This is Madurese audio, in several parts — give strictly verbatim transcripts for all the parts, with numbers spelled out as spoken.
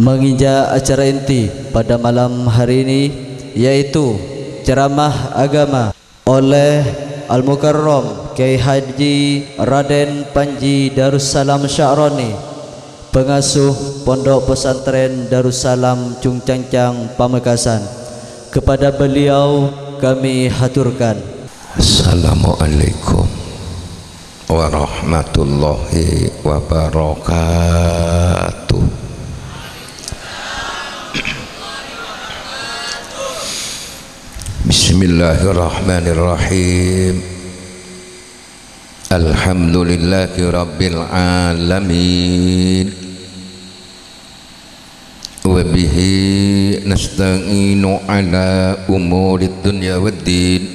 Menginjak acara inti pada malam hari ini, yaitu ceramah agama oleh Al-Mukarram Kiai Haji Raden Panji Darussalam Sya'roni, pengasuh Pondok Pesantren Darussalam Cungcangcang Pamekasan. Kepada beliau kami haturkan. Assalamualaikum warahmatullahi wabarakatuh. Bismillahirrahmanirrahim. Alhamdulillahi rabbil alamin. Wa bihi nasta'inu ala umurid dunya waddin.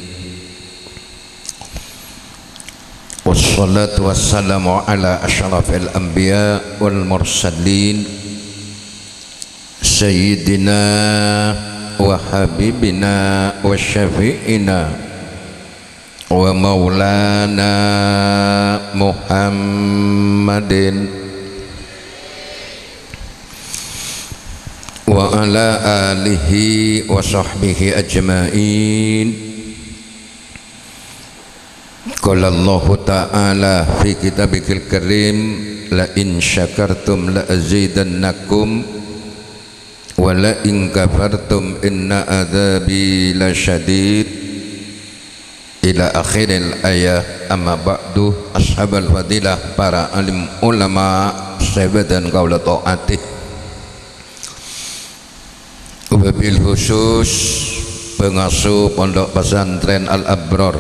Wassalatu wassalamu ala asyrafil anbiya wal mursalin, sayyidina wa habibina wa syafi'ina wa maulana Muhammadin wa ala alihi wa sahbihi ajma'in. Qala Allahu ta'ala fi kitabihil karim, "La in syakartum la azidannakum, wa la in kafartum inna adzabi lasyadid." Ila akhiril ayah. Amma ba'du, ashabal fadilah, para alim ulama, sè bâdhân kaulâ ta'ati. Wabil khusus, pengasuh Pondok Pesantren Al-Abrar,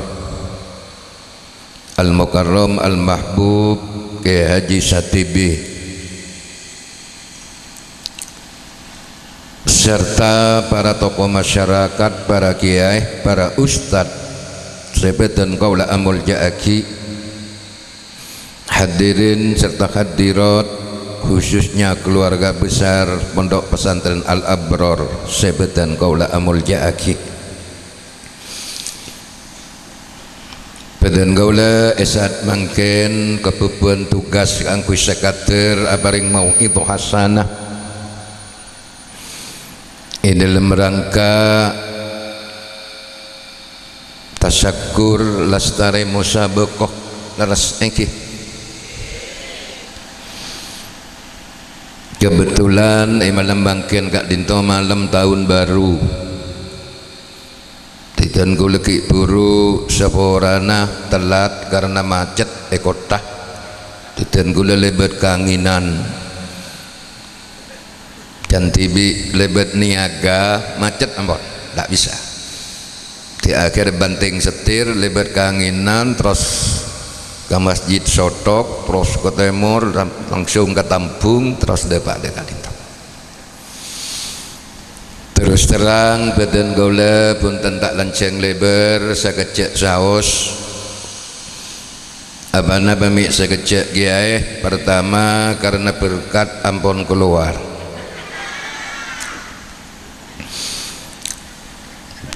Al-Mukarram Al-Mahbub Kiai Haji Satibi, serta para tokoh masyarakat, para kiai, para ustad, sè bâdhân kaulâ amolja'aghi, hadirin serta hadirat, khususnya keluarga besar Pondok Pesantren Al-Abrar, sè bâdhân kaulâ amolja'aghi. Bâdhân kaulâ è sa'at mangkèn kabhubhuwân tugas kaangghuy sakadhâr aparèng mau'idhah hasanah è dhâlem rangka tasakkur lastarè musabaqah, lerres èngghi. Kebetulan è malem mangkèn ka'dinto malem taon baru. Dhâddhiyân kaulâ ghi' buru saporana tellat karena macet è kottha. Dhâddhiyân kaulâ lèbât kaangènan. Can dhibi' lèbât niaga, macet ampon, ta' bisa. Di akhir banting setir, lèbât kaangènan, terros ka Masjid Sotok, terros ka tèmor, lam-, langsung ka Tambung, terros dâpa' dâ' ka'dinto. Terros terrang, bâdhân kaulâ bhunten ta' lanjhâng lèbâr, sakejjhâ' saos. Apana pamè' sakejjhâ', Kèyaè? Pertama, karena berkat ampon kalowar.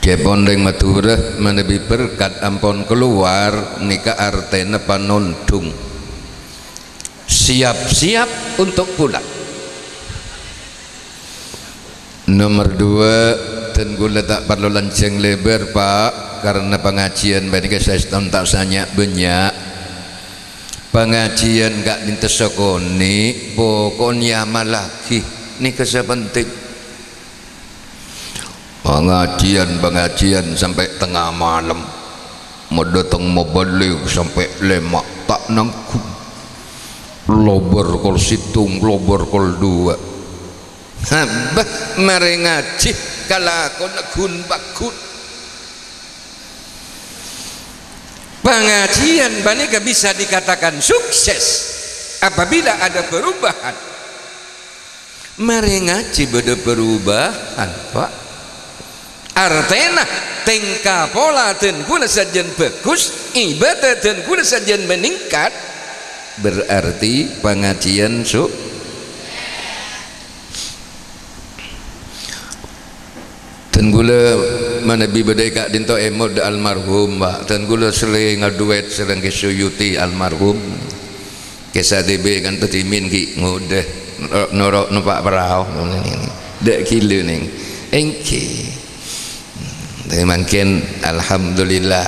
Ca'èpon rèng Madhurâ, manabi berkat ampon kalowar, nèka artèna panondhung. Siap-siap untuk pulang. Nomor dua, dân kaulâ ta' parlo lanjhâng lèbâr, Pa', karena pangajiân panèka saèston ta' sanya' bânnya'. Pangajiân ka'dinto sakonè', pokok nyamallaghi, nèka sè pentèng. Pangajiân-pangajiân sampè' tengnga malem. Madâteng mabâli sampè' lèma', ta' nanggung. Lobâr kol sèttong, lobâr kol duwâ'. Bâh, marè ngajhi kalakona ghun-pagghun. Pangajiân panèka bisa dikatakan sukses apabila ada perubahan. Marè ngajhi bâdâ perubahan, Pa'. Artèna, tèngka pola dân kaulâ sajân bhâghus, ibâdâ dân kaulâ sajân meningkat, berarti pangajiân su-, Dân kaulâ manabi bâdâ è ka'dinto èmot dâ' almarhum, Pa'. Dân kaulâ serrèng aduet sareng Kè Suyuti almarhum. Kè Satibi kan tadhimèn ghi' ngodâ. noro' nompa' parao. Dâ' ghilâ, nèng. Èngghi. Tapè mangkèn, alhamdulillah.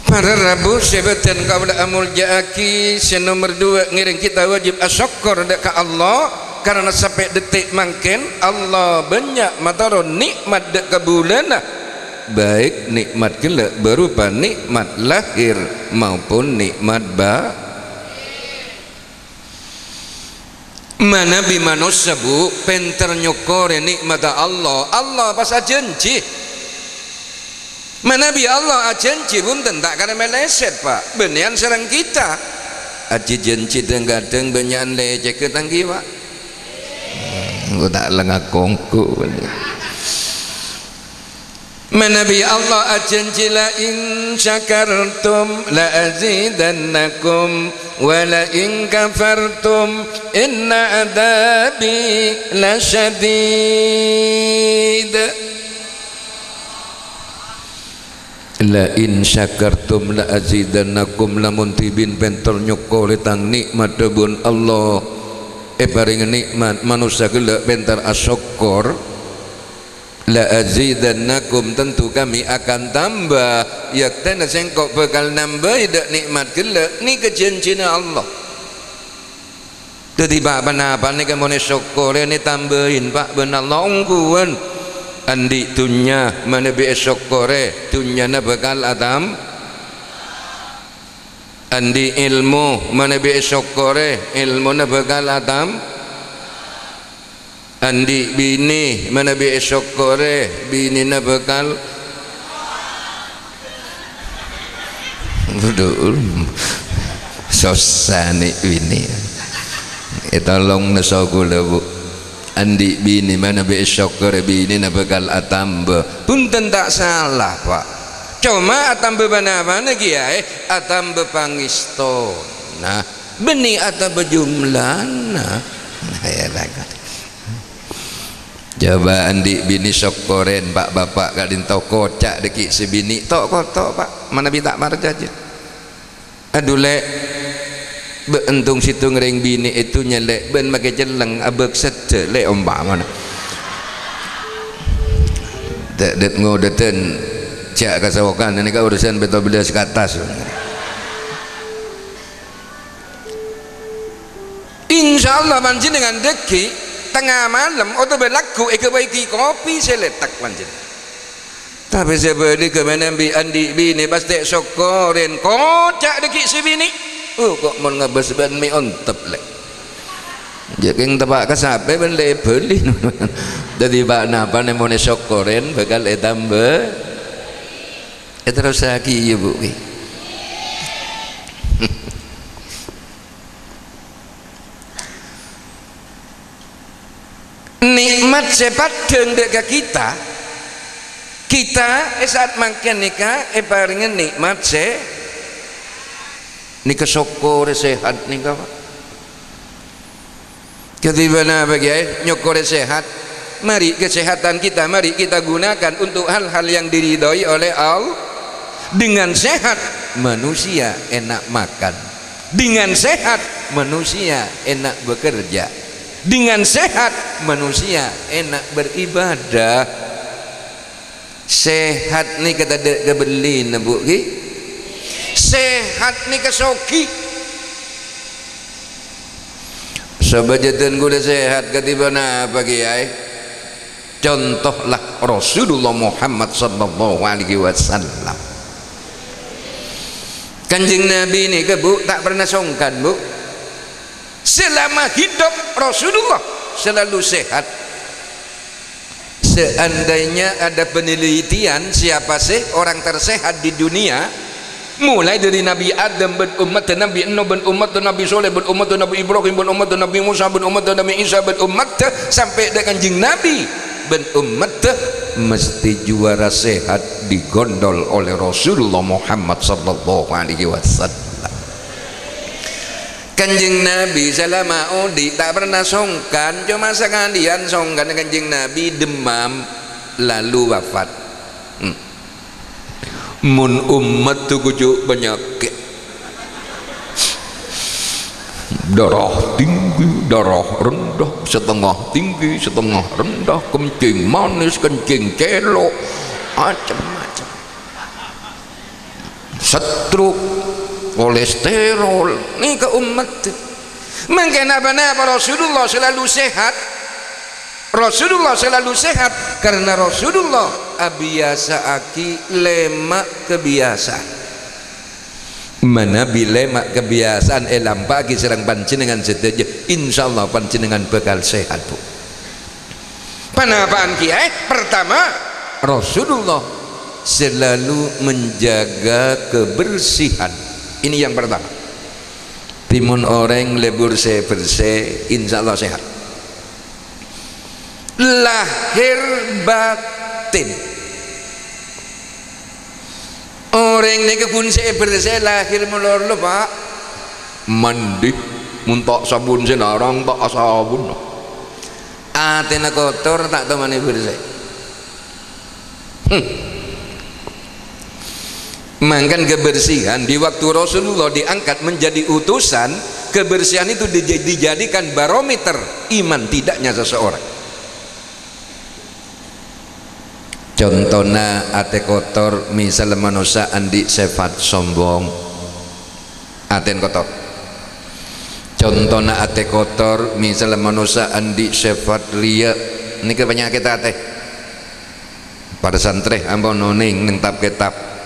Para rabu sè bâdhân kaulâ amolja'aghi, sè nomer duwâ', ngèrèng kita wajib asokkor dâ' ka Allah, karana sampè' dâteng mangkèn Allah bânnya' matoron nè'mat dâ' kabulâna, baik nè'mat ghellâ' bârupa nè'mat lahir maupun nè'mat ba-, Manabi manossa, Bu, pènter nyokkorè nè'matta Allah, Allah pas ajhânjhi. Manabi Allah ajhânjhi, bhunten, ta' kèra mèlèsèt, Pa'. Bânnèyan sareng kita. Ajhânjhi dhâng-kadhâng bânnya'an lècègghâ tang kiwa. Engko' ta' lengak kongko. Manabi Allah ajhânjhi, "La in syakartum la azidannakum, wa la in kafartum inna adzabi lasyadid." "La in syakartum la azidannakum," lamon dhibi' pènter nyokkorè tang nè'mat dhâbuna Allah, èparèngè nè'mat, manossa ghellâ' pènter asokkor. "La azidannakum," tanto Kami akan tambâ. Yaktèna Sèngko' bhâkal nambâi dâ' nè'mat ghellâ', nèka jhânjhina Allah. Dhâddhi, Pa', pa-napa nèka mon èsokkorè nè tambâi, Pa', bân Allah ongghuwân. Andi' dhunnya manabi èsokkorè, dhunnyana bhâkal atam-, andi' èlmo manabi èsokkorè, èlmona bhâkal atam-, Andi' binè manabi èsokkorè, binèna bhâkal, waduh, sossa nè' binè. Ètolong nesso kaulâ, Bu. Andi' binè manabi èsokkorè, binèna bhâkal atambâ. Bhunten, ta' sala, Pa'. Coma atambâ bân-abâna kèyaè, atambâ pangèstona. Bânnè atambâ jumlana. Nah, ya, lah. Coba andi' binè sokkorèn, Pa', Bapa' ka'dinto koca' dâgghi' sè binè', to'-koto', Pa', manabi ta' parcajâ. Adhu, Lè', bâ' entong sèttong rèng binè' è dhunnya, Lè', bân makè cellèng abâk seddhâ, Lè', ompamana. Dâ-, dât-ngodâdhân jhâ' kasokan, nèka urusan pètto bellâs ka attas. Insyaallah panjhennengan dâgghi' tengnga malem otabâ lagghu' èghâbâyaghi kopi sè lètèk panjhennengan. Tapè sabhâligghâ manabi andi' binè pastè sokkorèn, koca' dâgghi' sè binè'. Oh, ko' mon ngabâs bân mè' ontep, Lè'. Jhâ' kèng teppa' ka sapè bân lè' bâli. Dâddhi pa-napa nè mon èsokkorèn bhâkal ètambâ. Èterrossaghi, yâ, Bu, ghi. Nè'mat sè paddhâng dâ' ka kita, kita è sa'at mangkèn nèka èparèngè nè'mat sè nèka sokkorè sèhat nèka, Pa'. Kadhi bâ'na bâgiyân nyokkorè sèhat. Mari kesehatan kita, mari kita gunakan untuk hal-hal yang diridhoi oleh Allah. Dengan sehat, manusia enak makan. Dengan sehat, manusia enak bekerja. Dengan sehat, manusia enak beribadah. Sehat nèka tadâ' kabellina, Bu, ghi. Sehat nèka soghi. Sabâjâdhân kaulâ sehat kadhi bâ'na, Pa' Kèyaè. Contohlah Rasulullah Muhammad sallallahu alaihi wasallam. Kanjeng Nabi nèka, Bu, ta' pernah songkan, Bu. Selama hidup Rasulullah selalu sehat. Seandainya ada penelitian siapa sih orang tersehat di dunia, mulai dari Nabi Adam bân ommaddhâ, Nabi Nuh bân ommaddhâ, Nabi Shaleh bân ommaddhâ, Nabi Ibrahim bân ommaddhâ, Nabi Musa bân ommaddhâ, Nabi Isa bân ommaddhâ, sampè' dâ' Kanjeng Nabi bân ommaddhâ, mesti juara sehat digondol oleh Rasulullah Muhammad sallallahu alaihi wasallam. Kanjeng Nabi salama odi' ta' pernah songkan, coma sakalèyan songkan Kanjeng Nabi demam, lalu wafat. Hmm. Mon ommaddhâ ghu jhâ' panyakèt. Darah tinggi, darah rendah, setengah tinggi, setengah rendah, kencing manis, kencing celo', macem-macem. Stroke, kolesterol, nèka ommat. Mangkana ponapa Rasulullah selalu sehat? Rasulullah selalu sehat karena Rasulullah abiyasaaghi lèma' kabiyasaan. Manabi lèma' kabiyasaan èlampa'aghi sareng panjhennengngan sadhâjâ, insyaallah panjhennengngan bhâkal sehat, Bu. Ponapa'an kèyaè? Pertama, Rasulullah selalu menjaga kebersihan. Ini yang pertama. Dhimèn orèng lebur sè bersè, insyaallah sehat. Lahir batin. Orèng nèka ghun sè bersè lahir malolo, Pak. Mandi, mon ta' sabun sè larang, ta' asabun. Atèna kotor, ta' tomanè bersè. Hmm. Mangkana kebersihan di waktu Rasulullah diangkat menjadi utusan, kebersihan itu dij-, dijadikan barometer iman tidaknya seseorang. Contona atè kotor, misal manossa andi' sèfat sombong. Atèn kotor. Contona atè kotor, misal manossa andi' sèfat riya'. Nèka panyakèt atè. Para santrè ampon onèng neng tab-kètab.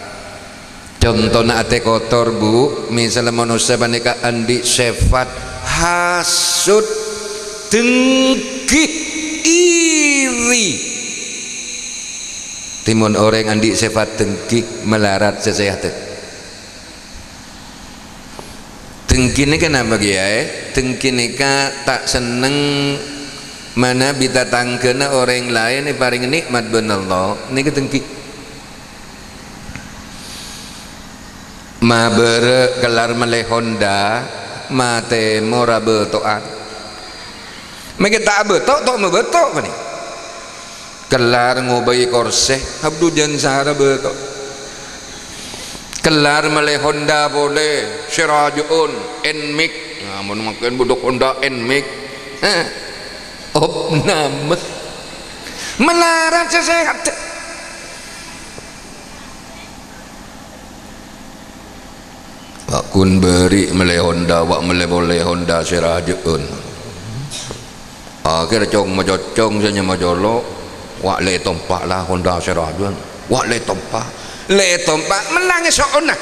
Contona atè kotor, Bu, misal manossa panèka andi' sèfat hasud, dengki, iri. Dhimèn orèng andi' sèfat dengki malarat sè sehat. Dengki nèka napa kèyaè? Dengki nèka ta' senneng manabi tatangghâna orèng laèn èparèngè nè'mat bân Allah, nèka dengki. Mabârâ' kellar mellè Honda, matè mora bâto'an. Mèkè ta' abâto', to' mabâto' panè. Kellar ngobâi korsè, abdhu jân sara bâto'. Kellar mellè Honda polè, sè rajâ'ân, Nmax. Nah, mon mangkèn budhuk Honda Nmax. Hah. Opname. Malarat sè sehat. Wa' ghun bâri' mellè Honda, wa' mellè polè Honda sè rajâ'ân. Akhèr cong macocong sè nyama colo', wa' lè tompa' la Honda sè rajâ'ân. Wa' lè tompa'. Lè tompa' mellangè so'ona.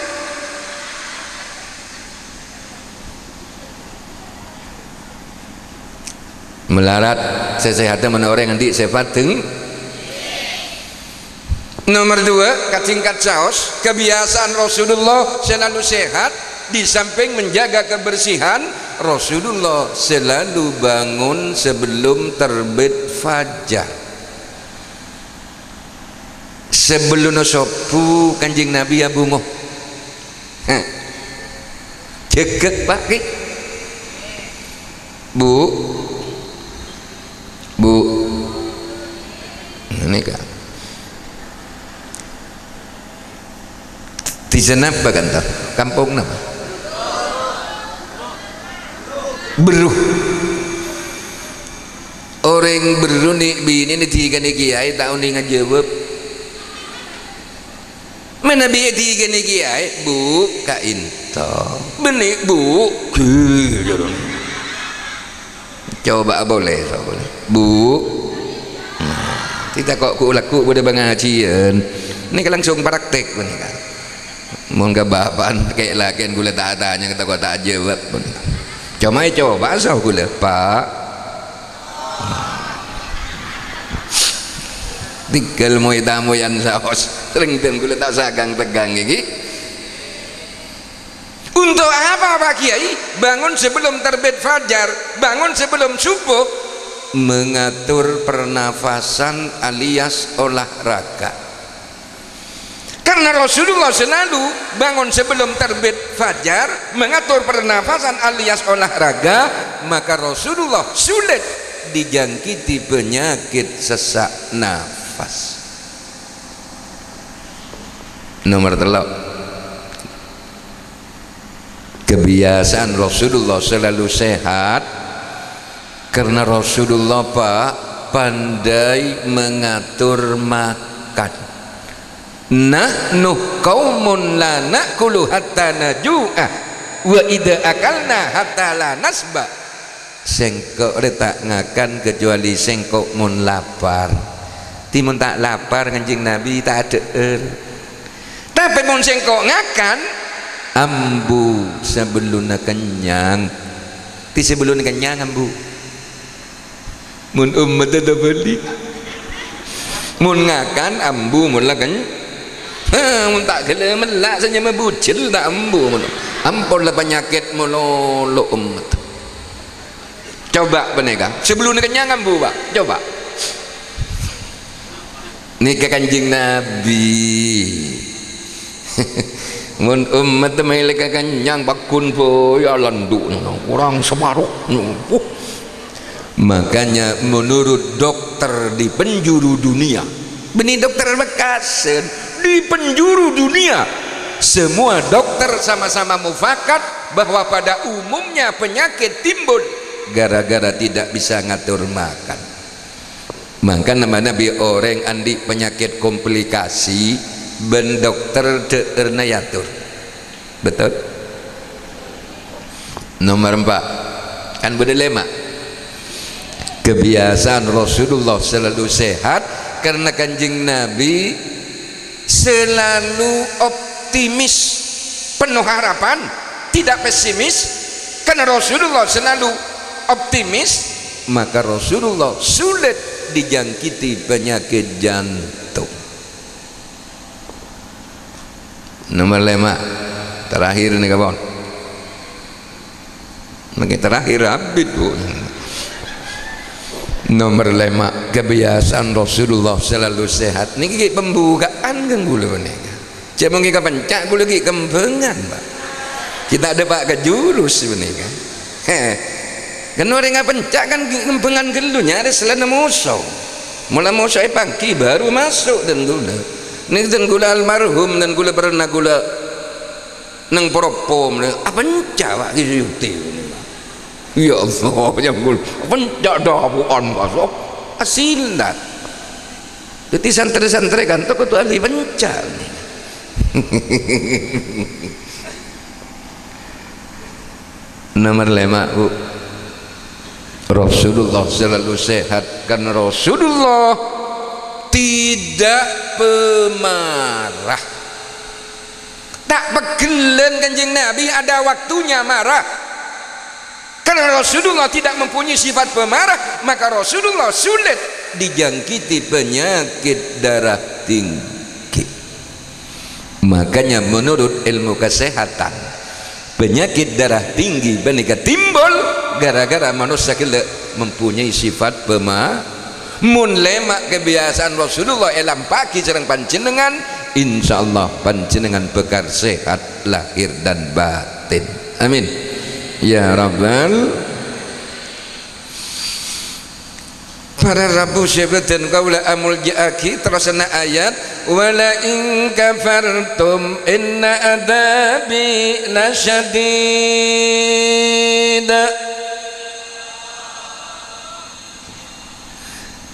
Malarat sè sehat mon orèng andi' sèfat deng-, Nomor dua, kadhingkat saos, kebiasaan Rasulullah selalu sehat, di samping menjaga kebersihan, Rasulullah selalu bangun sebelum terbit fajar. Sabellunna sobbhu, Kanjeng Nabi abhungo. Heh. Jâgâ, Pak, ki. Bu. Bu. Nèka. Dhisa napa ka'dinto? Kampong napa? Berru. Orèng berru nè' binèna dhigghâna kèyaè ta' onèng ajâwâb. Manabi èdhigghâna kèyaè, "Bu, ka'dinto." "Bânnè, Bu." "Ghi," jârèya. Coba polè, coba polè. "Bu." Nah, titako' ghu-lagghu bâdâ pangajiyân. Nèka langsung praktek panèka. Mon ka bapa'na kè-lakèn ghulâ ta' atanya, tako' ta' ajâwâb. Coma ècoba saos ghulâ, "Pak." Tèngghâl moy-tamoyan saos. Rèng dân ghulâ ta' sagang-tegang iki. Untuk apa, Pak Kiai? Bangun sebelum terbit fajar, bangun sebelum subuh, mengatur pernafasan alias olahraga. Karena Rasulullah selalu bangun sebelum terbit fajar, mengatur pernafasan alias olahraga, maka Rasulullah sulit dijangkiti penyakit sesak nafas. Nomor tello'. Kebiasaan Rasulullah selalu sehat karena Rasulullah, Pak, pandai mengatur makan. "Nahnu qaumun la na'kulu hatta naju'a, wa idza akalna hatta la nasba." Sengko' rè ta' ngakan kecuali sengko' mon lapar. Ti mon ta' lapar, Kanjeng Nabi ta' adhâ'âr. Tapè mon sengko' ngakan, ambu sabellunna kennyang. Ti sabellunna kennyang ambu. Mon ommaddhâ tabâli'. Mon ngakan, ambu mon la kenny-, ha, mon ta' ghellâ' mella' sè nyama bujel ta' ambu mon. Ampon la panyakèt malolo ommat. Coba panèka, sabellunna kennyang ambu, Pak. Coba. Nèka Kanjeng Nabi. Mon ommat mèlè ka kennyang, paggun bhâi alandu', korang saparo. Makanya menurut dokter di penjuru dunia, bânnè dokter Bekkasen, di penjuru dunia, semua dokter sama-sama mufakat bahwa pada umumnya penyakit timbul gara-gara tidak bisa ngatur makan. Mangkana manabi orèng andi' panyakèt komplikasi, bân dokter dhâ'ârna èyator. Betul? Nomor empat. Kan bâdâ lèma'. Kebiasaan Rasulullah selalu sehat karena Kanjeng Nabi selalu optimis, penuh harapan, tidak pesimis, karena Rasulullah selalu optimis, maka Rasulullah sulit dijangkiti penyakit jantung. Nomor lèma', terakhir nèka, pon. Nèka terakhir abit, Bu. Nomor lèma', kebiasaan Rasulullah selalu sehat. Nèka ghi' pembukaan kan kaulâ panèka. Cè' mon ghi' kapenca' kaulâ ghi' kembhângan, Pak. Ghi' ta' dâpa' ka jurus panèka. He. Kan orèng apenca' kan ghi' kembhângan ghâllu nyarè sèlana moso. Mola moso èpangghi baru maso' dân kaulâ. Nèka dân kaulâ almarhum, dân kaulâ pernah kaulâ neng propom, apenca', Pak, ghi' sè yute. Ya Allah, ya ampun. Apenca' dhâbu'ân, Pak, sok. Asilat. Dhâddhi santrè-santrè kan kodhu ahli penca'. Nomor lèma', Bu. Rasulullah selalu sehat karena Rasulullah tidak pemarah. Ta' pegghellân Kanjeng Nabi ada waktunya marah. Karena Rasulullah tidak mempunyai sifat pemarah, maka Rasulullah sulit dijangkiti penyakit darah tinggi. Makanya menurut ilmu kesehatan, penyakit darah tinggi panèka timbul gara-gara manossa ghellâ' mempunyai sifat pema-, Mon lèma' kebiasaan Rasulullah èlampa'aghi sareng panjhennengngan, insyaallah panjhennengngan bhâkal sehat lahir dan batin. Amin. Ya Rabbal. Para rabu sè bâdhân kaulâ amolja'aghi, terrosanna ayat, "Wa la in kafartum inna adzabi lasyadid."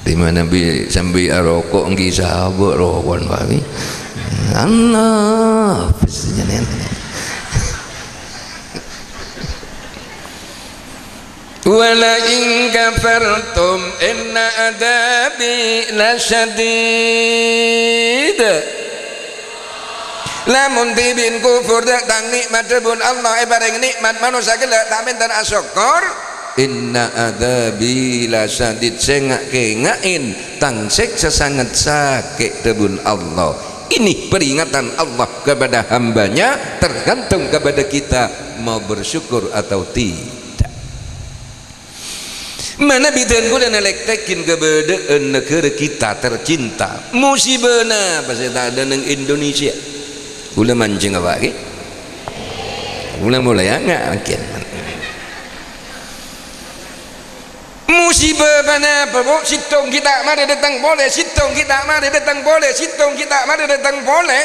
Dimana bi-, sambi aroko' ènggi sabâ' roko'an, Pak, bi. Allah, pes-, "Wa la in kafartum inna adzabi lasyadid." Lamon dhibi'en kufur dâ' tang nè'mat dhâbuna Allah, èparèng nè'mat manossa ghellâ' ta' mènta asokkor. "Inna adzabi lasyadid," sènga'-kènga'è tang sèksa sanget sakè' dhâbuna Allah. Ini peringatan Allah kepada hambanya, tergantung kepada kita mau bersyukur atau tidak. Manabi dân kaulâ nalèktèghi kabâdâ'ân naghârâ kita tercinta, musibâna apa sè tadâ' neng Indonesia? Kaulâ manjeng apa, ghi? Kaulâ mulai anga' mangkèn. Musibâ ponapa, Bu? Sèttong ghi' ta' marè dâteng polè, sèttong ghi' ta' marè dâteng polè, sèttong ghi' ta' marè dâteng polè.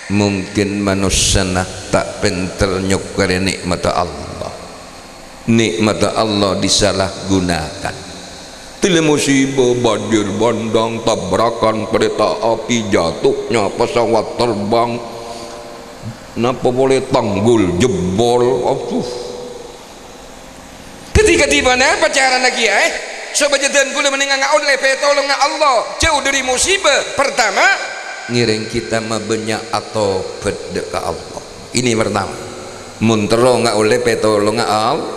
Mungkin manossana ta' pènter nyokkorè nè'matta Allah. Nè'matta Allah disalahgunakan. Tèla musibah, banjir bandang, tabrakan kereta api, jatuhnya pesawat terbang, napa polè tanggul jebol. Aduh. Dhâddhi kadhiponapa carana kèyaè sopajâ dân kaulâ mennengngan ngaollè pètolongnga Allah jhâu dhâri musibah? Pertama, ngèrèng kita mabânnya' atobhât dâ' ka Allah. Ini pertama. Mon terro ngaollè pètolongnga Allah.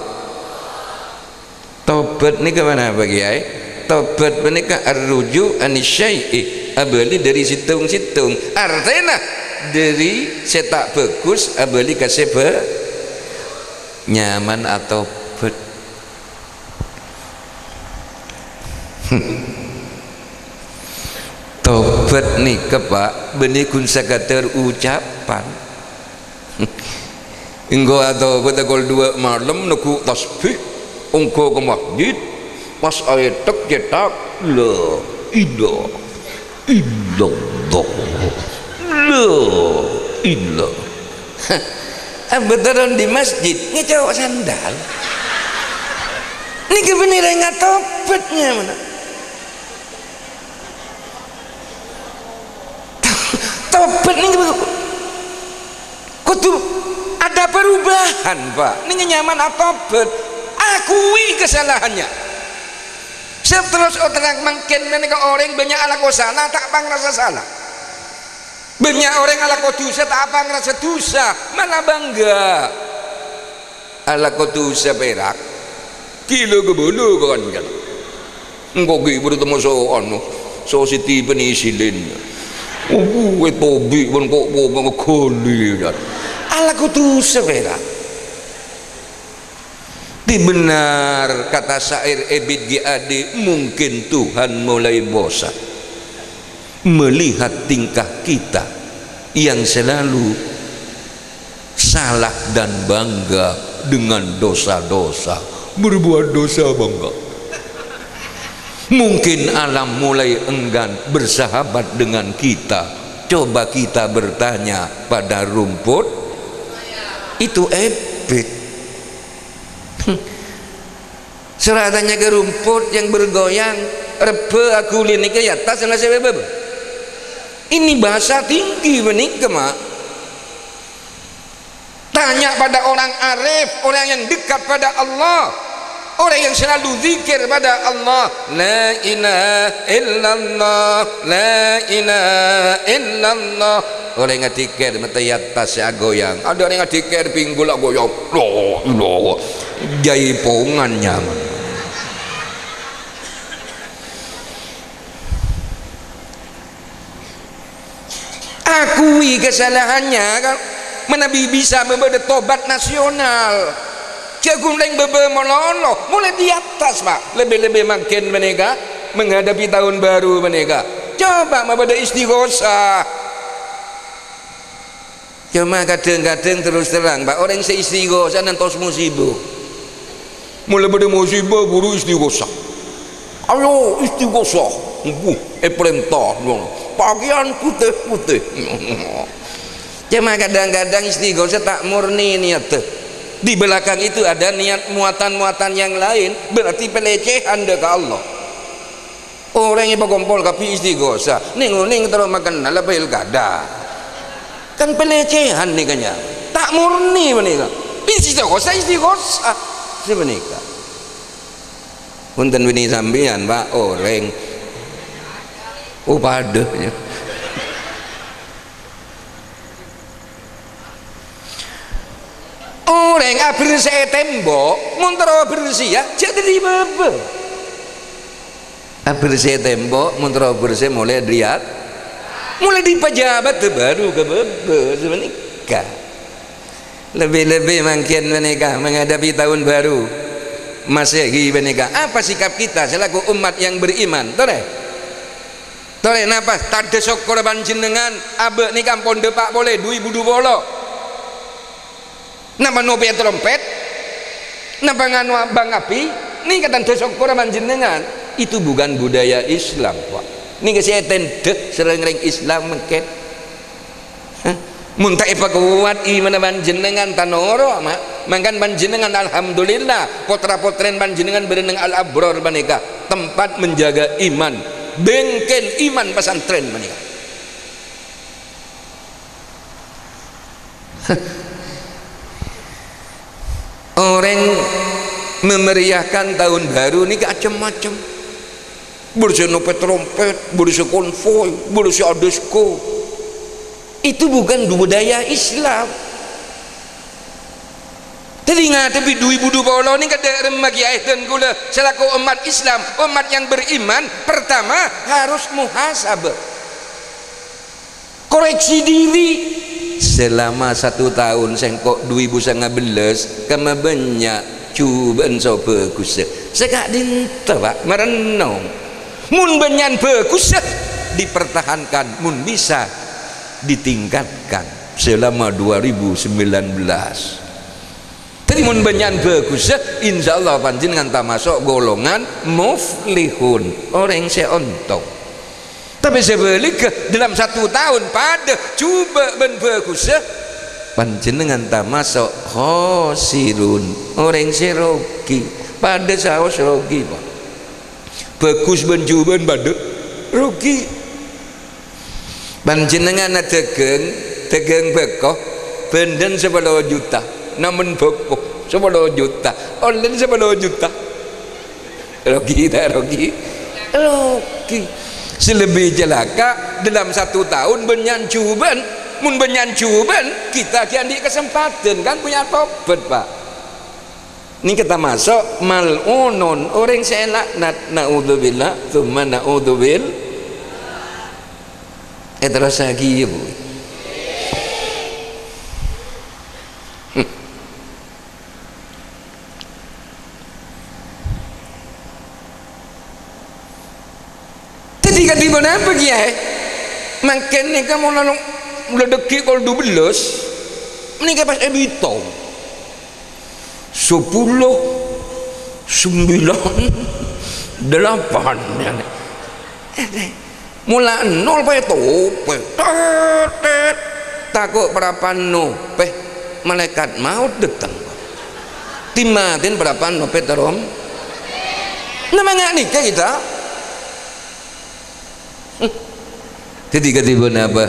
Tobhât nèka ponapa, kèyaè? Tobhât panèka ar-ruju' anis syai'i, abâli dhâri sèttong-sèttong. Artèna dhâri sè ta' bhâghus abâli ka sè bhâ-, Nyaman atobhât. Tobhât nèka, Pa', bânnè ghun sakadhâr ucapan. Engko' atobhât kol duwâ' malem neggu' tasbih, ongghâ ka masjid, pas aètèk cètak, "La ilaha illallah. La ilah." Abdhârân di masjid, ngèco' sandal. Nèka bânnè rèng atobhât nyamana. Tobhât nèka kodhu ada perubahan, Pa'. Nèka nyamana atobhât. Akui kesalahannya. Sè terros oterrang mangkèn panèka orèng bânnya' alako sala, ta' pangrasa sala. Bânnya' orèng alako dhusa, ta' pangrasa dhusa, malah bangga. Alako dhusa pèrak, ghilâ ghâbâlâ ka kancana. Engko' ghi' bâdâ temmo so, anu, so siti penisilin. Obu, ètobi' bân ko'-, ko'-, ko'-, ghâli, ya. Alako dhusa pèrak. Di benar kata syair Ebit G A D, mungkin Tuhan mulai bosan melihat tingkah kita yang selalu salah dan bangga dengan dosa-dosa. Berbuat dosa bangga. Mungkin alam mulai enggan bersahabat dengan kita. Coba kita bertanya pada rumput. Itu Ebit. Sèra atanya ka rumput yang bergoyang, rebbhâ aghuli nèka è attas, sè bâbâ. Ini bahasa tinggi panèka, Ma'. Tanya pada orang arif, orang yang dekat pada Allah, orang yang selalu zikir pada Allah. La ilaha illallah, la ilaha illallah. Orèng adzikir mètè è attas sè agoyang. Adâ' orèng adzikir pinggul agoyang. La ilaha. Jaipongan nyaman. Akui kesalahannya, kan? Manabi bisa mabâdâ tobat nasional. Jhâ' ghun rèng bâbâ malolo, molaè di attas, Pa'. Lebih-lebih mangkèn panèka, menghadapi tahun baru panèka. Coba mabâdâ istighosah. Coma kadhâng-kadhâng terros terrang, Pa', orèng sè istighosah nantos musibah. Molaè bâdâ musibah, buru istighosah. Ayo istighosah. Wuh, èparènta. Pakèyan putih-putih. Coma kadhâng-kadhâng istighosah ta' morni niyatta. Di belakang itu ada niat muatan-muatan yang lain, berarti pelecehan dâ' ka Allah. Orèng èpakompol kabbhi istighosah, nèng-onèng terro makenna la pilkada. Kan pelecehan nèka, nya. Ta' morni panèka. Istighosah, istighosah. Sapanèka. Bhunten, bânnè sampèyan, Pa', orèng. Oh, padâ, ya. Orèng abersè'è tembok, mon terro bersè, ya, jhâ' dhâri bâbâ. Abersè'è tembok, mon terro bersè molaè dhâri at-, molaè dhâri pejabat bâru ka bâbâ, sapanèka. Lebih-lebih mangkèn panèka, menghadapi tahun baru Masehi panèka. Apa sikap kita selaku umat yang beriman? Torè. Torè napa? Tandhâ sokkorra panjhennengngan, abâ' nèka ampon dâpa' polè du èbu du polo. Napa nopè'a tarompèt? Napa ngano'a bâng api? Nèka tandhâ sokkorra panjhennengngan. Itu bukan budaya Islam, Pa'. Nèka sè ètendhâ sareng rèng Islam mangkèn. Hah? Mon ta' èpakowat imanna panjhennengngan, ta' noro', ma'. Mangkana panjhennengngan, alhamdulillah, potra-potrèn panjhennengngan bâreng al-abror panèka tempat menjaga iman, bengkel iman pesantren panèka. Orèng memeriahkan tahun baru nèka macem-macem. Bâdâ sè nopèt trompèt, bâdâ sè konvoi, bâdâ sè adisko. Itu bukan budaya Islam. Dhâddhi, ngadhebbhi dhu èbu dhu polo nèka, dâ' remma kèyaè dân kaulâ selaku umat Islam, umat yang beriman, pertama harus muhasabah. Koreksi diri. Selama satu tahun sèngko' dhu èbu sanga bellâs, kemma bânnya' jhubâ'ân sè bhâghussa? Sè ka'dinto, Pak, marennong. Mon bânnya'an bhâghussa, dipertahankan, mon bisa, ditingkatkan selama dua ribu sembilan belas. Dhâddhi, mon bânnya'an bhâghussa, insyaallah panjhennengngan tamaso' golongan muflihun, orèng sè ontong. Tapè sabhâligghâ, dalam satu tahun padâ jhubâ' bân bhâghussa, panjhennengngan tamaso' khosirun, orèng sè rogi. Padâ saos rogi, Pak. Bhâghus bân jhubâ'ân padâ rogi. Panjhennengngan adhâghâng, dhâghâng bhâko, bhândhân sapolo juta, namen bhâko sapolo juta, onlèn sapolo juta. Rogi ta' rogi? Rogi. Sè lebbi calaka', dalam satu tahun bânnya'an jhubâ'ân. Mon bânnya'an jhubâ'ân, kita ghi' andi' kasempadhân, kan, punya tobat, Pak. Nèka tamaso' mal'unun, orèng sè èlaknat. Naudzubillah, tsumma naudzubil-, èterrossaghi, yâ, Bu. Dhâddhi, kadhi ponapa, Kèyaè? Mangkèn nèka mon anu, la dhâggi' kol dubellâs, nèka pas èbitong. Sapolo, sambilan, dâlapan. Mola nol pètto, pèttet. Tako' parappa'na, pè, malaèkat maot dâteng. Dimmatèn parappa'na, pètterom. Namanya nèka kita. Dhâddhi, kadhi ponapa?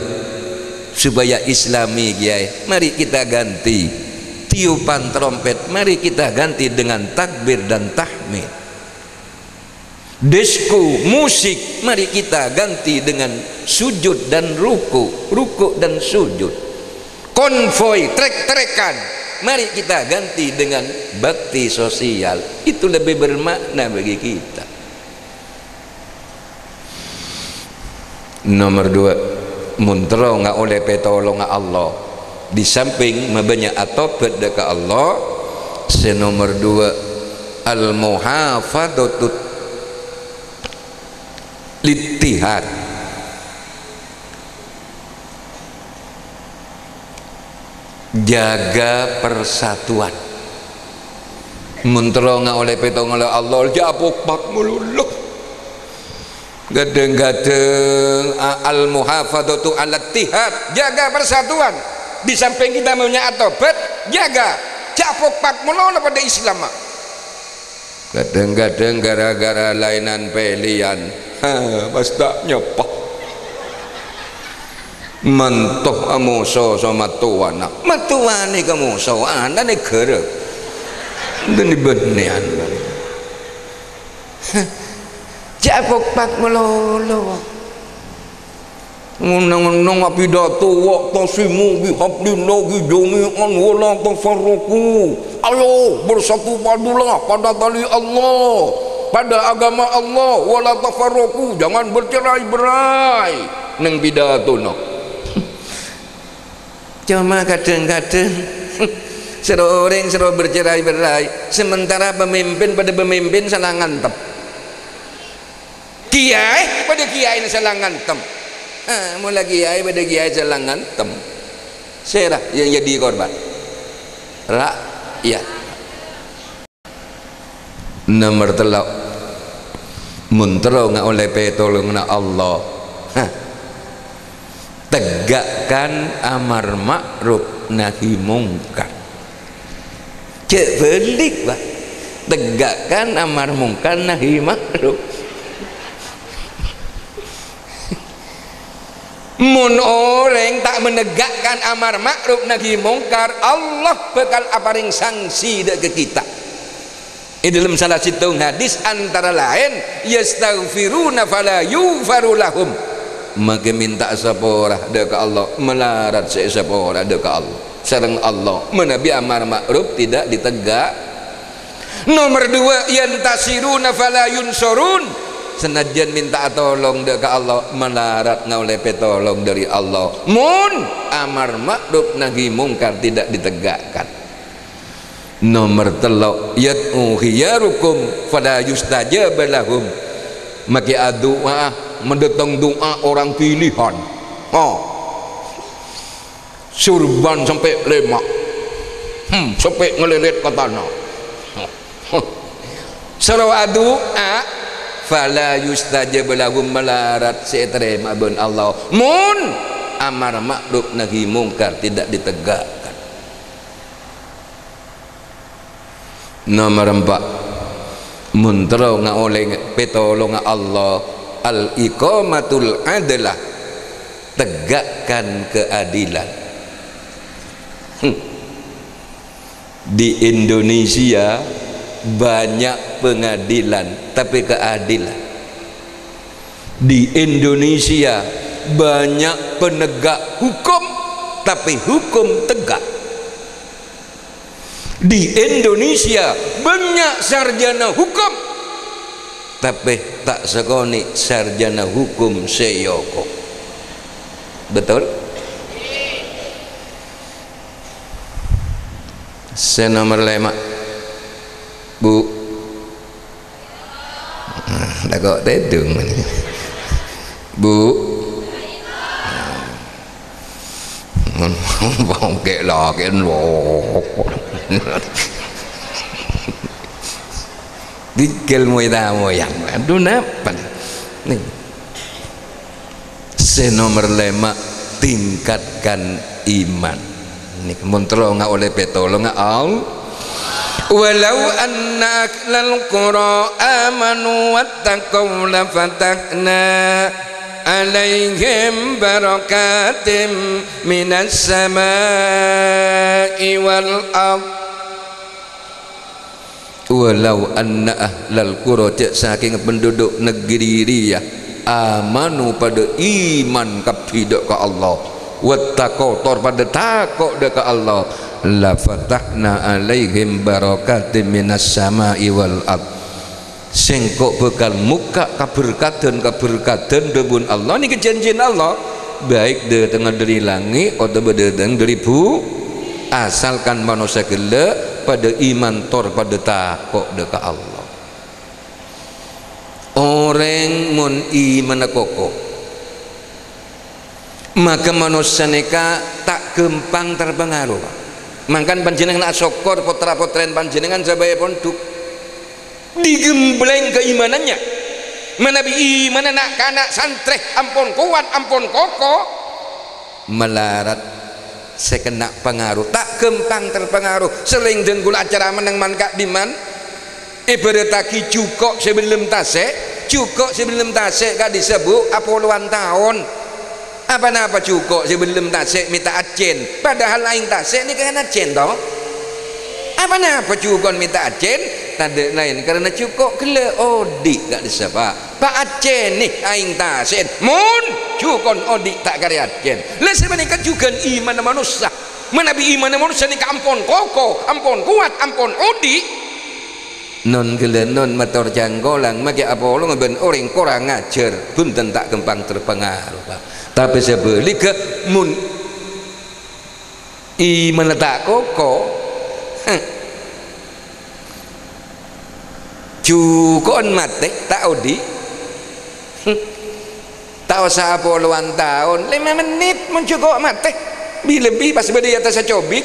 Supaya Islami, Kèyaè, mari kita ganti. Tiupan trompet, mari kita ganti dengan takbir dan tahmid. Disko, musik, mari kita ganti dengan sujud dan ruku', ruku' dan sujud. Konvoi, trek-trekan, mari kita ganti dengan bakti sosial. Itu lebih bermakna bagi kita. Nomer dua, mon terro ngaollè pètolongnga Allah, di samping mabânnya' atobhât dâ' ka Allah, sè nomer dua, al-muhafadhatut littihad. Jaga persatuan. Mon terro ngaollè pètolongnga Allah, jhâ' apokpak malolo. Ghâdhâng-ghâdhâng, a-, al-muhafadhatu 'alal ittihad, jaga persatuan. Di samping kita mabânnya' atobhât, jaga. Jhâ' apokpak malolo padâ Islamma. Ghâdhâng-ghâdhâng ghârâ-ghârâ laènan pèlèyan, ha, pas ta' nyapa. Manto amoso so mattowana. Mattowana kamoso, ana'na ghârâ. Bânnè-bânnèyan. Jhâ' apokpak malolo. Ngono-ngono apidato, "Wa'tasimu bihablillahi jami'an wa la tafarraqu." Ayo, bersatu padulah pada tali Allah, pada agama Allah, "wa la tafarraqu," jangan bercerai-berai. Neng pidatona. Coma kadhâng-kadhâng sè orèng sè bercerai-berai, sementara pemimpin padâ pemimpin sala ngantem. Kèyaè padâ kèyaèna sala ngantem. Ah, mola kèyaè padâ kèyaè sala ngantem. Sèra yang jadi korban? Rakyat. Nomer tello', mon terro ngaollè pètolongnga Allah, ha, tegghâ Tegakkan amar ma'ruf nahi mungkar. Jhâ' bâlik, Pak. Tegakkan amar mungkar nahi ma'ruf. Mon orèng ta' menegakkan amar ma'ruf nahi mungkar, Allah bhâkal aparèng sanksi dâ' ka kita. È dâlem sala sèttong hadis, antara laèn, "Yastaghfiruna fala yughfaru lahum." Makè mènta'a sapora dâ' ka Allah, malarat sè èsapora dâ' ka Allah. Sareng Allah, manabi amar ma'ruf tidak ditegak. Nomer dua, "Yantasiruna fala yunsorun." Sanajjân mènta'a tolong dâ' ka Allah, malarat ngaollè pètolong dâri Allah. Mon amar ma'ruf nahi mungkar tidak ditegakkan. Nomer tello', "Yad'u khiyarukum fala yustajaba lahum." Makè adu'a, mandâteng du'a orang pilihan. Oh. Surban sampè' lèma'. Hmm, sampè' ngalèlèt ka tana. Soro adu'a, fala yustajaba lahum, malarat sè ètarèma bân Allah. Mon amar ma'ruf nahi mungkar tidak ditegakkan. Nomer empa', mon terro ngaollè pètolongnga Allah, al-iqamatul adalah, tegakkan keadilan. Hmm. Di Indonesia banyak pengadilan, tapi keadilan. Di Indonesia banyak penegak hukum, tapi hukum tegak. Di Indonesia banyak sarjana hukum, tapè ta' sakonè' sarjana hukum sè èokom. Betul? Sè nomer lèma', Bu. Nah, la kok tèdung. Bu. Bângkè lakèn lho. Dikèl moy tamoyan. Aduh, napa nih? Nih. Sè nomer lèma', tingkatkan iman. Nèka mon terro ngaollè pètolongnga Allah. "Walau anna ahlal qura amanu wattaqau lafatahna alaihim barakatim minas sama'i wal ardh." "Walau anna ahlal qura," jhâ' sakèng penduduk negeri rèya, "amanu," padâ iman kabbhi dâ' ka Allah, "wattaqau," tor padâ tako' dâ' ka Allah, "lafatahna alaihim barakatim minas sama'i wal ard." Sèngko' bhâkal mokka' kaberkadhân-kaberkadhân dhâbuna Allah, nèka janjina Allah, baik dâtengnga dâri langngè' otabâ dâtengnga dâri bu-, asalkan manossa ghellâ' padâ iman tor padâ tako' dâ' ka Allah. Orèng mon imanna koko, maka manossa nèka ta' ghâmpang terpengaruh. Mangkana panjhennengngan asokkor potra-potrèn panjhennengngan sè bhâi è pondhuk. Digembleng keimanannya. Manabi imanna na'-kana' santrè ampon kowat, ampon koko, malarat sè kènè' pangaruh, ta' ghâmpang terpengaruh. Salèng dhân kaulâ acara mennang man ka'dimman, èbhârâttaghi jhuko' sè bellem tasè', jhuko' sè bellem tasè' ka'dissa', Bu, apolowan taon. Apa-napa jhuko' sè bellem tasè' mènta ajhân, padahal aèng tasè' nèka kan ajhân, to? Apa-napa jhuko'na mènta ajhân? Tadâ' laèn karana jhuko' ghellâ' odi' ka'dissa', Pa'. Pa' ajhâna aèng tasè'na. Mon jhuko'na odi' ta' karè ajhân. La sapanèka jhughân imanna manossa. Manabi imanna manossa nèka ampon koko, ampon kowat, ampon odi', non ghellâ' non mator cangkolang, makè apolong bân orèng korang ajhâr, bhunten ta' ghâmpang terpengaruh, Pa'. Tapè sabhâligghâ, mon imanna ta' koko, jhuko'na matè, ta' odi'. Ta' osa apolowan taon, lèma mennit mon jhuko' matè. Bi-, lebbi pas bâdâ è attassa cobit.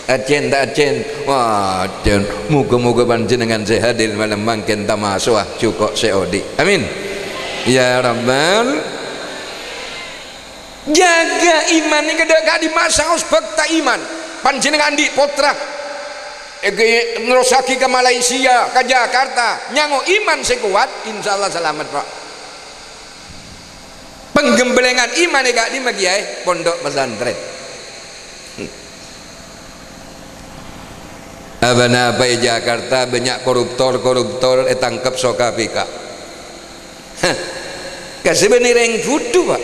Ajhân ta' ajhân? Wah, ajhân. Moga-moga panjhennengngan sè hadir malem mangkèn tamaso'a jhuko' sè odi'. Amin. Ya Rabbal. Jâgâ iman nèka dâ' ka'dimma saos bhâkta iman. Panjhennengngan andi' pottra, èghi nerrossaghi ka Malaysia, ka Jakarta, nyango iman sè kowat, insyaallah salamet, Pak. Pangghembhâlângan iman è ka'dimma kèyaè? Pondhuk pesantren. Apa-napa è Jakarta bânnya' koruptor-koruptor ètangkep so-K P K. Hah. Kasè bânnè rèng bhudhu, Pak.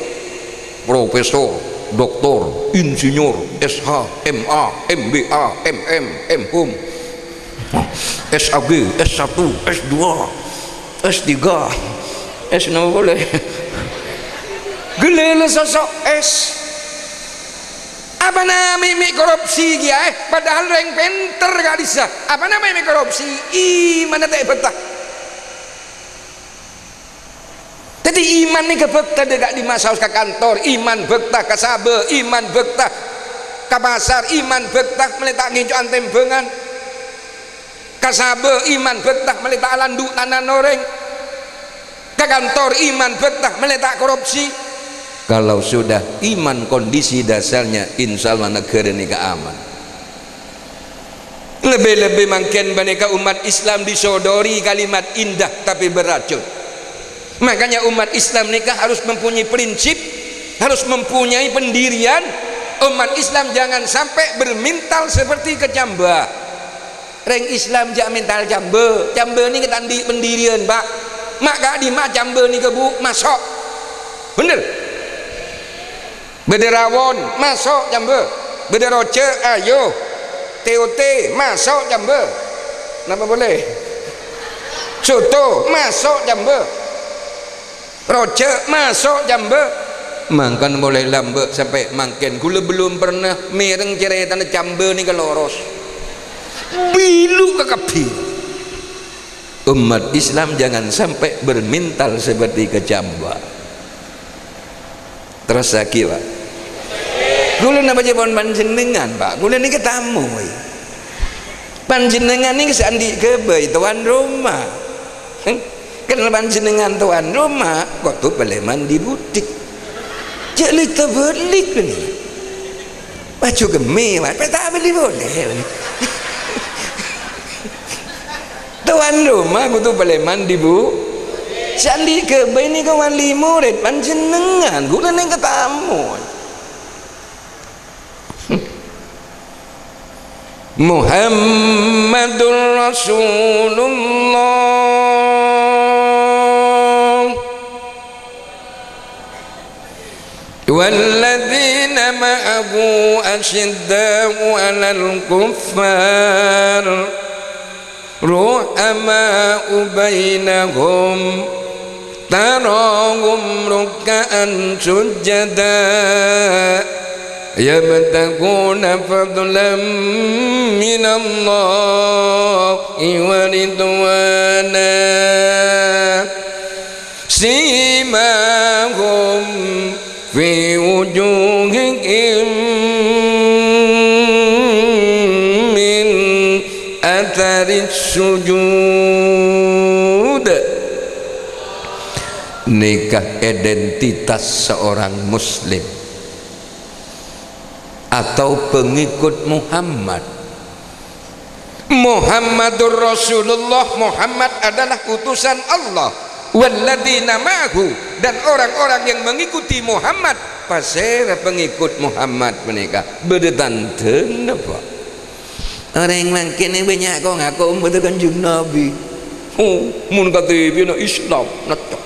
Profesor, doktor, insinyur, S H, M A, M B A, M M, M Hum. S A G, S satu, S dua, S tiga, S napa polè? Ghellâ' la soso' S. Apa namanya mè' korupsi kèyaè? Padahal rèng pènter ka'dissa'. Apa namanya mè' korupsi? Imanna ta' bhâkta. Dhâddhi iman nèka bhâkta dâ' ka'dimma saos ka kantor, iman bhâkta ka sabâ, iman bhâkta ka pasar, iman bhâkta mellè ta' ngènco'an tèmbhângan. Ka sabâ iman bhâkta mellè ta' alandu' tanana orèng. Ka kantor iman bhâkta mellè ta' korupsi. Kalau sudah iman kondisi dasarnya, insyaallah naghârâ nèka aman. Lebih-lebih mangkèn panèka umat Islam disodori kalimat indah tapi beracun. Makanya umat Islam nèka harus mempunyai prinsip, harus mempunyai pendirian. Umat Islam jangan sampai bermental seperti kecambah. Rèng Islam jhâ' mental cambâ. Cambâ nèka ta' andi' pendirian, Pak. Ma' ka'dimma cambâ nèka, Bu, maso'. Bhender? Bâdâ rawon, maso' cambâ. Bâdâ rojhâ', ayo. T O T, maso' cambâ. Napa polè? Soto, maso' cambâ. Rojhâ', maso' cambâ. Mangkana polè lambâ' sampè' mangkèn. Kaulâ belum pernah mèreng carètana cambâ nèka loros. Bilu kakabbhi. Umat Islam jangan sampai bermental seperti kecambah. Terrossaghi, Pak. Kaulâ napa jhâ' pon panjhennengngan, Pak? Kaulâ nèka tamu, wè. Panjhennengngan nèka sè andi' ghâbây, tuan rumah. Kan panjhennengngan tuan rumah, kodhu palèman è budi. Jhâ' lèta bâlik, nèka. Bhâjhu ghemmè, Pak, pè' ta' bâli polè. Tuan rumah kodhu palèman è bu-, sè andi' ghâbây nèka wali murid, panjhennengngan, kaulâ nèka tamu. Muhammadur Rasulullah. والذين معه أشداء على الكفار رحماء بينهم تراهم ركعا سجدا يبتغون فضلا من الله ورضوانا سيماهم في وجوههم من أثر السجود. Nèka identitas seorang muslim atau pengikut Muhammad. Muhammadur Rasulullah, Muhammad adalah utusan Allah. Walladzina ma'ahu, dan orang-orang yang mengikuti Muhammad, pasèra pengikut Muhammad panèka? Bâdâ tandhâna, Pak. Orèng mangkèn bânnya' ko-ngako ommaddhâ Kanjeng Nabi. Oh, mon K T P-na Islam, nècok.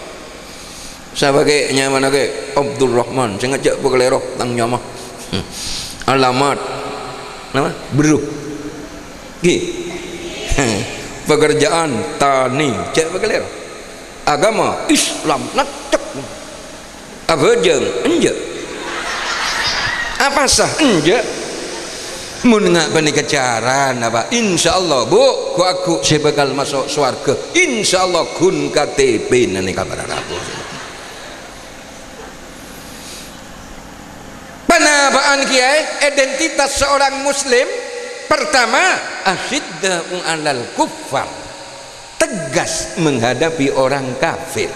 Sabâghi nyamana kè Abdurrahman, sèngajâ pakalèro tang nyama. Hmm. Alamat. Napa? Berru. Ghi. Pekerjaan tani, jhâ' pakalèro. Agama Islam, nècok. Abhâjâng, enjâ'. Apasa, enjâ'. Mon nga' panèka carana, Pak, insyaallah, Bu', ghu'-lagghu' sè bhâkal maso' sowarghâ, insyaallah ghun K T P-na nèka para rabu. Panapa'an kèyaè identitas seorang muslim? Pertama, asyidda'u 'alal kuffar, tegas menghadapi orang kafir.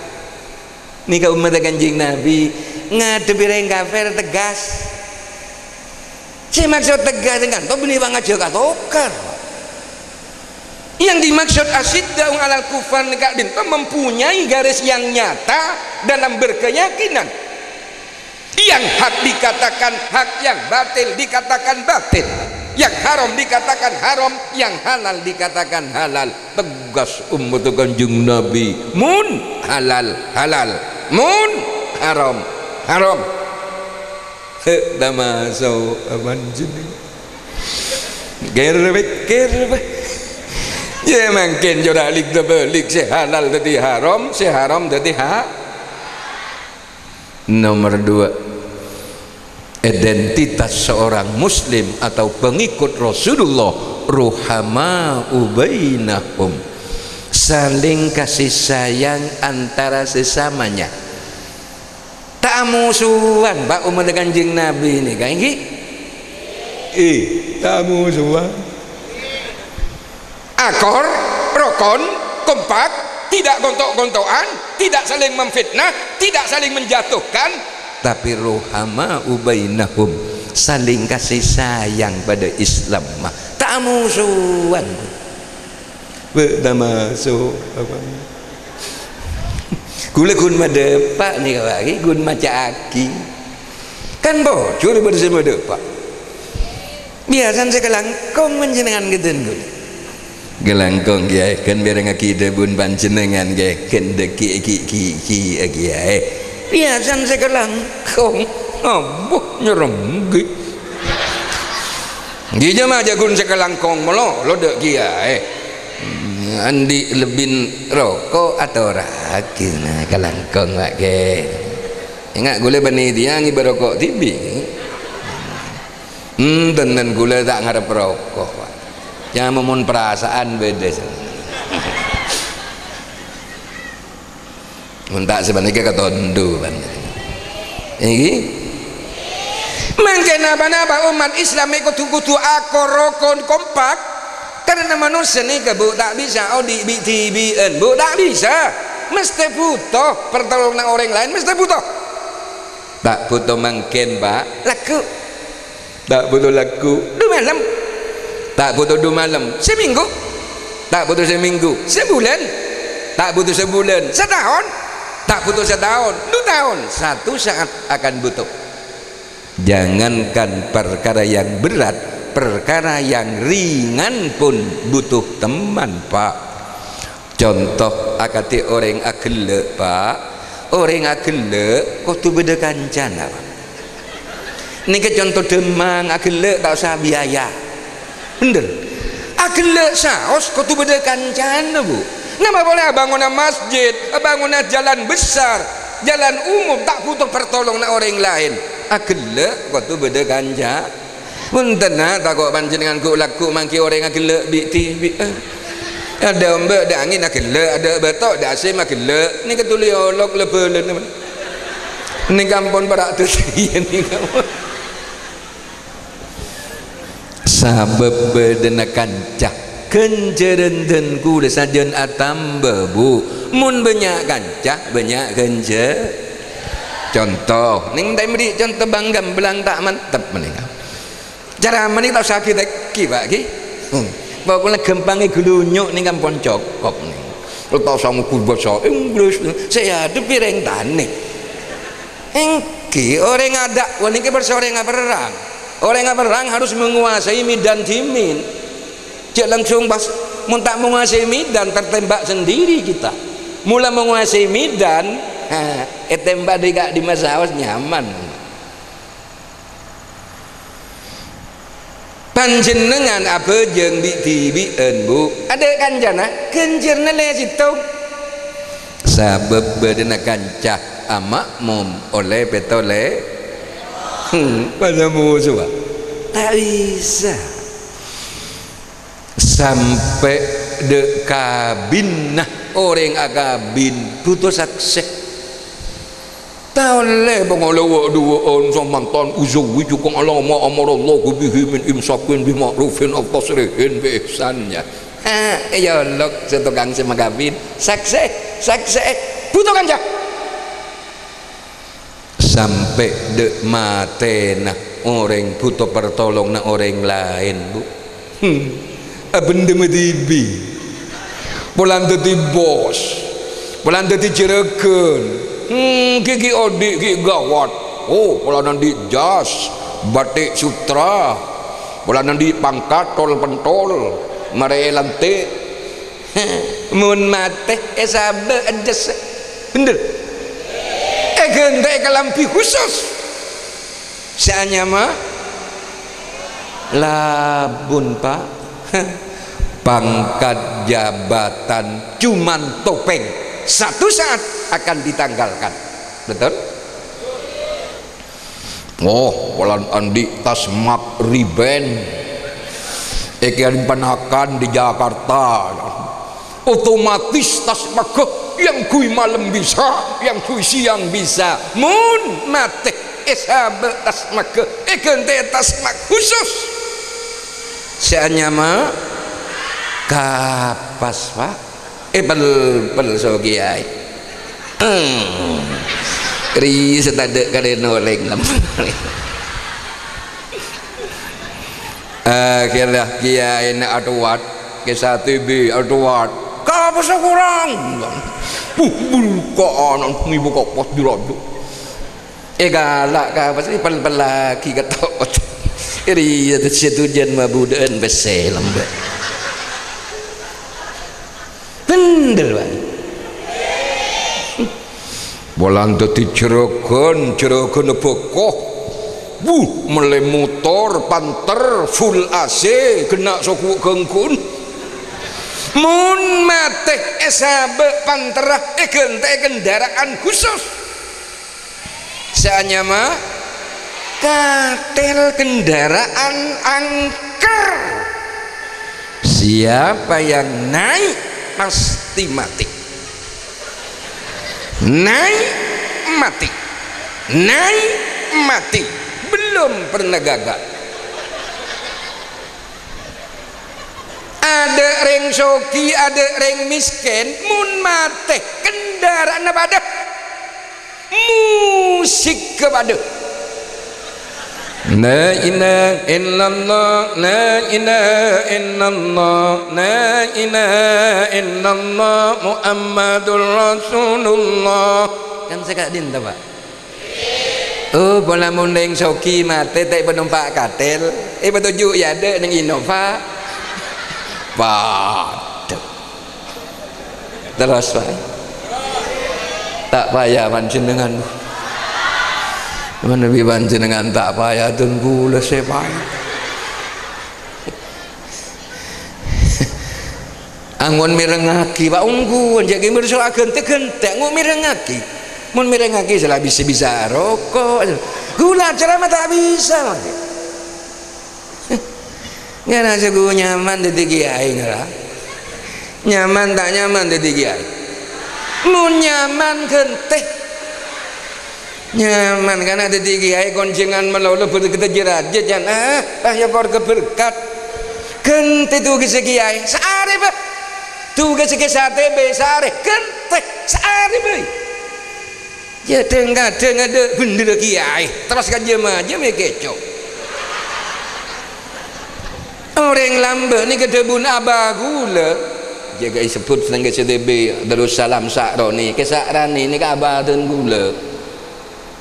Nèka ommaddhâ Kanjeng Nabi, Ngadhebbhi rèng kafir tegas. Sè maksod tegas ka'dinto bânnè pangajhâk atokar. Yang dimaksud asyidda'u 'alal kuffar ka'dinto mempunyai garis yang nyata dalam berkeyakinan. Yang hak dikatakan hak, yang batil dikatakan batil. Yang haram dikatakan haram, yang halal dikatakan halal. Tegas ommatta Kanjeng Nabi, mon halal, halal, mon haram, haram. He, tamaso' apan jeneng. Kèr, kèr, yâ, mangkèn jhâ' balik-tabalik, sè halal dhâddhi haram, sè haram dhâddhi ha-, Nomor dua, identitas seorang muslim atau pengikut Rasulullah, ruhama'u bainahum, saling kasih sayang antara sesamanya. Ta' amosowan, Pak, ommatta Kanjeng Nabi nèka, ènggi? Eh, ta' amosowan. Akor, rokon, kompak, tidak gontok-gontokan, tidak saling memfitnah, tidak saling menjatuhkan, tapi ruhama'u bainahum, saling kasih sayang padâ Islam mah. Ta' amosowan. Bâ' tamaso' apa? Kaulâ ghun madâpa' nèka, Pak, ghun maca'aghi. Kan bhujur bâdâ sè madâpa'. Biyasana sè kalangkong panjhennengngan ghâdhân kaulâ. Kalangkong, Kèyaè, kan bhârengngaghi dhâbuna panjhennengngan, Kèyaè, kan dhâggi' ghi'-ghi'-ghi', Kèyaè. Biyasana sè kalangkong, abbhu, nyerrem ghi'. Ghi' jhâ' majâ ghun sè kalangkong malolo dhâ' Kèyaè. Andi' lebbina roko' atorraghi, nah, kalangkong, Pak, Kè. Enga' kaulâ bânnè dhiyâ ngibâ roko' dhibi'. Hmm, tennen kaulâ ta' ngarep roko', Pak. Coma mon parasa'an bhidhâ. Mon ta' sapanèka katondo, Pak. Ènggi? Mangkèn pa-napa ommat Islam kodhu, kodhu akor, rokon, kompak. Karna manossa nèka, Bu, ta' bisa odi' bi'-dhibi'ân, Bu, ta' bisa. Mestè bhuto partolonganna orèng laèn, mestè bhuto. Ta' bhuto mangkèn, Pak. Lagghu'. Ta' bhuto lagghu'. Dhu malem. Ta' bhuto dhu malem. Samènggu. Ta' bhuto samènggu. Sabulân. Ta' bhuto sabulân. Sataon. Ta' bhuto sataon. Dhu taon. Satu saat akan butuh. Jangankan perkara yang berat, perkara yang ringan pun butuh teman, Pak. Conto, akadhi orèng aghellâ', Pak. Orèng aghellâ' kodhu bâdâ kancana, Pak. Nèka conto dhâmmang, aghellâ' ta' osa biaya. Bhender. Aghellâ' saos kodhu bâdâ kancana, Bu. Napa polè abângona masjid, abângona jalan besar, jalan umum, ta' bhuto partolonganna orèng laèn. Aghellâ' kodhu bâdâ kanca-, Bhunten, na, tako' panjhennengngan ghu'-lagghu' manggi orèng aghellâ' bi'-dhibi'. Adâ' ombâ', adâ' angèn aghellâ', adâ' bâto', adâ' asèm aghellâ'. Nèka dhuli olok la bâlâna. Nèka ampon para' dhâddhiyân nèka. Sabâb bâdâna kanca, ghânjhârân dân kaulâ sajân atamba, Bu. Mon bânnya' kanca, bânnya' ghânjhâ-, Conto, nèng ta' èberri' conto bhângghâmbhâlâng ta' mantep panèka. Cara panèka ta' osa ghi-tèghi, Pak, ghi. Hmm. Pokokna ghâmpangè ghâlunyo' nèng ampon cokop nèng. Ta' osa ngangghur bhâsa Inggris, sè èadhebbhi rèng tanè. Ènggi, orèng adâ' panèka bhâsa orèng aperrang. Orèng aperrang harus menguasai medan dhimèn. Jhâ' langsung pas, mon ta' menguasai medan, tertembak sendiri kita. Mula menguasai medan, ha, ètembak dâri ka'dimma saos nyaman. Panjhennengngan abhâjâng bi'-dhibi'ân, Bu. Adâ' kancana, ghânjhârânna lè' sèttong. Sabâb bâdâna kanca ama'mom ollè pètto lè-, hmm, padâ mosowa. Ta' bisa. Sampè' dâ' kabinna orèng akabin bhuto saksè. Ta' ollè pangala wâ'-duwâ'ân samantan uzawwijukum ala ma amarallahu bihi min imsakin bima'rufin aw tasrihin bi ihsan, ya. Ha, iyâ, lok, sè tokang sè makabin. Saksè, saksè, bhuto kanca. Sampè' dâ' matèna orèng bhuto partolonganna orèng laèn, Bu. Hmm. Abendhem dhibi'. Polana dhâddhi bos. Polana dhâddhi jhurâghân. Hmm, ghi', ghi' odi' ghi' ghâwât. Oh, polana andi' jas, batik sutra. Polana andi' pangkat tol-pentol. Marè èlantik. Mon matè, èsabâ' ajâssa. Bhender. Èghântè'è kalambhi khusus. Sè anyama labun, Pak. Pangkat jabatan cuman topeng. Satu saat akan ditanggalkan. Betul? Oh, polana andi' tas Mark Riben. Èkèrèm ponakan di Jakarta. Otomatis tas magâ, èyangghuy malem bisa, èyangghuy sèyang bisa. Mon matè, èsabâ' tas magâ, èghântè'è tas Mark khusus. Sè anyama kapas, Pak. Èpèl-pèl so kèyaè. Hmm. Ri sè tadâ' kalèna orèng lem. Akhèrra kèyaèna atowat, Kè Satèbè atowat. Kapassa korang. Uh, buru ka anan, ngibâ kapas di raja. Èkala' kapas, èpèl-pèllaghi ka towat. Rèya sè tojjhân mabudhâ'ân pèssè lambâ'. Bhender, Pak. Polana dhâddhi jhurâghân, jhurâghânna bhâko. Wuh, mellè motor, Panther, full A C, ghenna' sogu' ghângghuwân. Mon matè èsabâ' Pantherra, èghântè'è kendaraan khusus. Sè anyama katèl, kendaraan angker. Siapa yang naik pasti mati. Naik mati. Naik mati. Belum pernah gagal. Adâ' rèng soghi, adâ' rèng mèskèn, mon matè, kendaraanna padâ. Musik kepada. La ilaha illallah, la ilaha illallah, la ilaha illallah, Muhammadur Rasulullah. Kan sè ka'dinto, Pak? Oh, pola mon rèng soghi matè ta' èpanompa' katèl, èpatoju' è adâ' neng Innova. Padâ. Terros, Pak. Ta' paya panjhennengan. Manabi panjhennengan ta' paya, dhân bulâ sè paya. Angon mèrengngaghi, Pak, ongghu, jhâ' ghi' mèrso aghântè-ghântè, ngo' mèrengngaghi. Mon mèrengngaghi, sala bisa-bisa roko'. Ghulâ ceramah ta' bisa, Pak. Ngara sè ghu nyaman dhâddhi kèyaè, ngara. Nyaman ta' nyaman dhâddhi kèyaè? Mon nyaman, ghântè. Nyaman, kana dhâddhi kèyaè, konjhângan malolo bâdâ ghâdâ jârâjâ, jân, ah, ah, ya, por keberkat. Ghântè tugasè kèyaè, saarè, bâ. Tugasè kè satè, bâ, saarè, ghântè, saarè, bâ. Ya, dhâng-kadhâng adâ' bhendherra kèyaè, terros ka jhâ-majhâ mè' kèco'. Orèng lambâ' nèka dhâbuna abah ghulâ. Jhâ' ghi' èsebbhut senneng kè satèbè, Darussalam Sa'roni, kè Sa'rani nèka abah dhân ghulâ.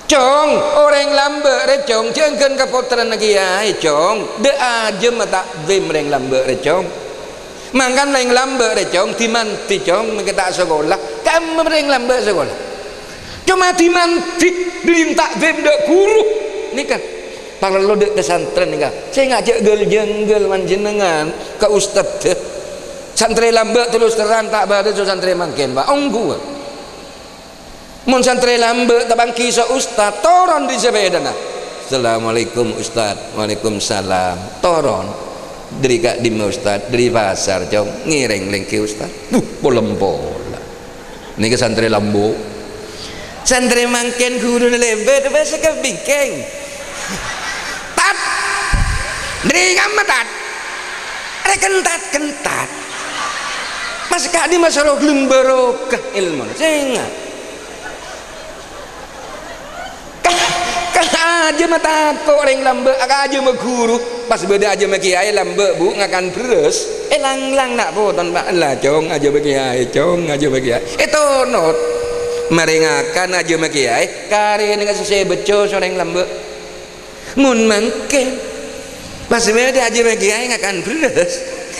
Cong, orèng lambâ' rè, Cong, jhâ' èngghân kapottrana kèyaè, Cong. Dâ' ajâmma ta'zim rèng lambâ' rè, Cong. Mangkana rèng lambâ' rè, Cong, dimandhi, Cong, mèngkè ta' sakola. Ka'emma rèng lambâ' sakola. Coma dimandhi, dâlem ta'zim dâ' ghuru. Nèka, parlo dâ' pasantrèn nèka. Sènga' jhâ' ghâl-jânggâl panjhennengan ka ustadda. Santrè lambâ' terros terrang ta' bâdâ so santrè mangkèn, Pak. Ongghu. Mon santrè lambâ' tapangghi so ustad, toron dâri sapèdana. "Assalamualaikum, Ustad." "Waalaikumsalam." Toron. "Dâri ka'dimma, Ustad?" "Dâri pasar, Cong." "Ngèrèng lèngghi, Ustad." Buh, polem-polem. Nèka santrè lambâ'. Santrè mangkèn ghuruna lèbât, bâsa kabingkèng. "Tad! Dâri kamma, Tad?" "Rè kentat-kentat." "Mas ka'dimma soro ghellem barokah èlmona?" "Sènga'." Ka-, Ajâmma tako' rèng lambâ', ajâmma ghuru. Pas bâdâ ajâmma kèyaè lambâ', Bu, ngakan bherrâs. Èlang-lang na' poton, Pak. Ella, Cong, ajâmma kèyaè, Cong, ajâmma kèyaè. Ètonot. Marè ngakan ajâmma kèyaè, karè nèka sè becco' orèng lambâ'. Mon mangkèn, pas bâdâ ajâmma kèyaè ngakan bherrâs.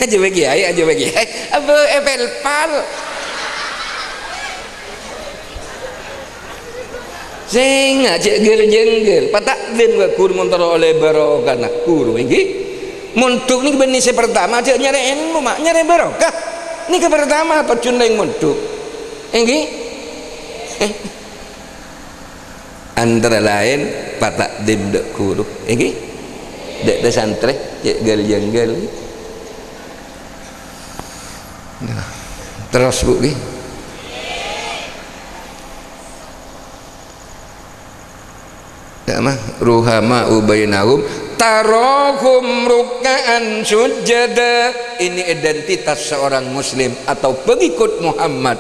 Ajâmma kèyaè, ajâmma kèyaè. Abâ, èpèlpal. Sènga' cè' ghâl-jânggâl, pata'dhim ka ghuru mon terro ollè barokana ghuru, èngghi? Mondhuk nèka bânnè sè partama, jhâ' nyarè èlmo, ma' nyarè barokah. Nèka partama tojjhuna rèng mondhuk. Èngghi? Antara laèn pata'dhim dâ' ghuru, èngghi? Dâ', dâ' santrè, cè' ghâl-jânggâl. Terros, Bu, ghi. Ya, mah, ruhama'u bainahum, tarahum rukka'an sujjada. Ini identitas seorang muslim atau pengikut Muhammad.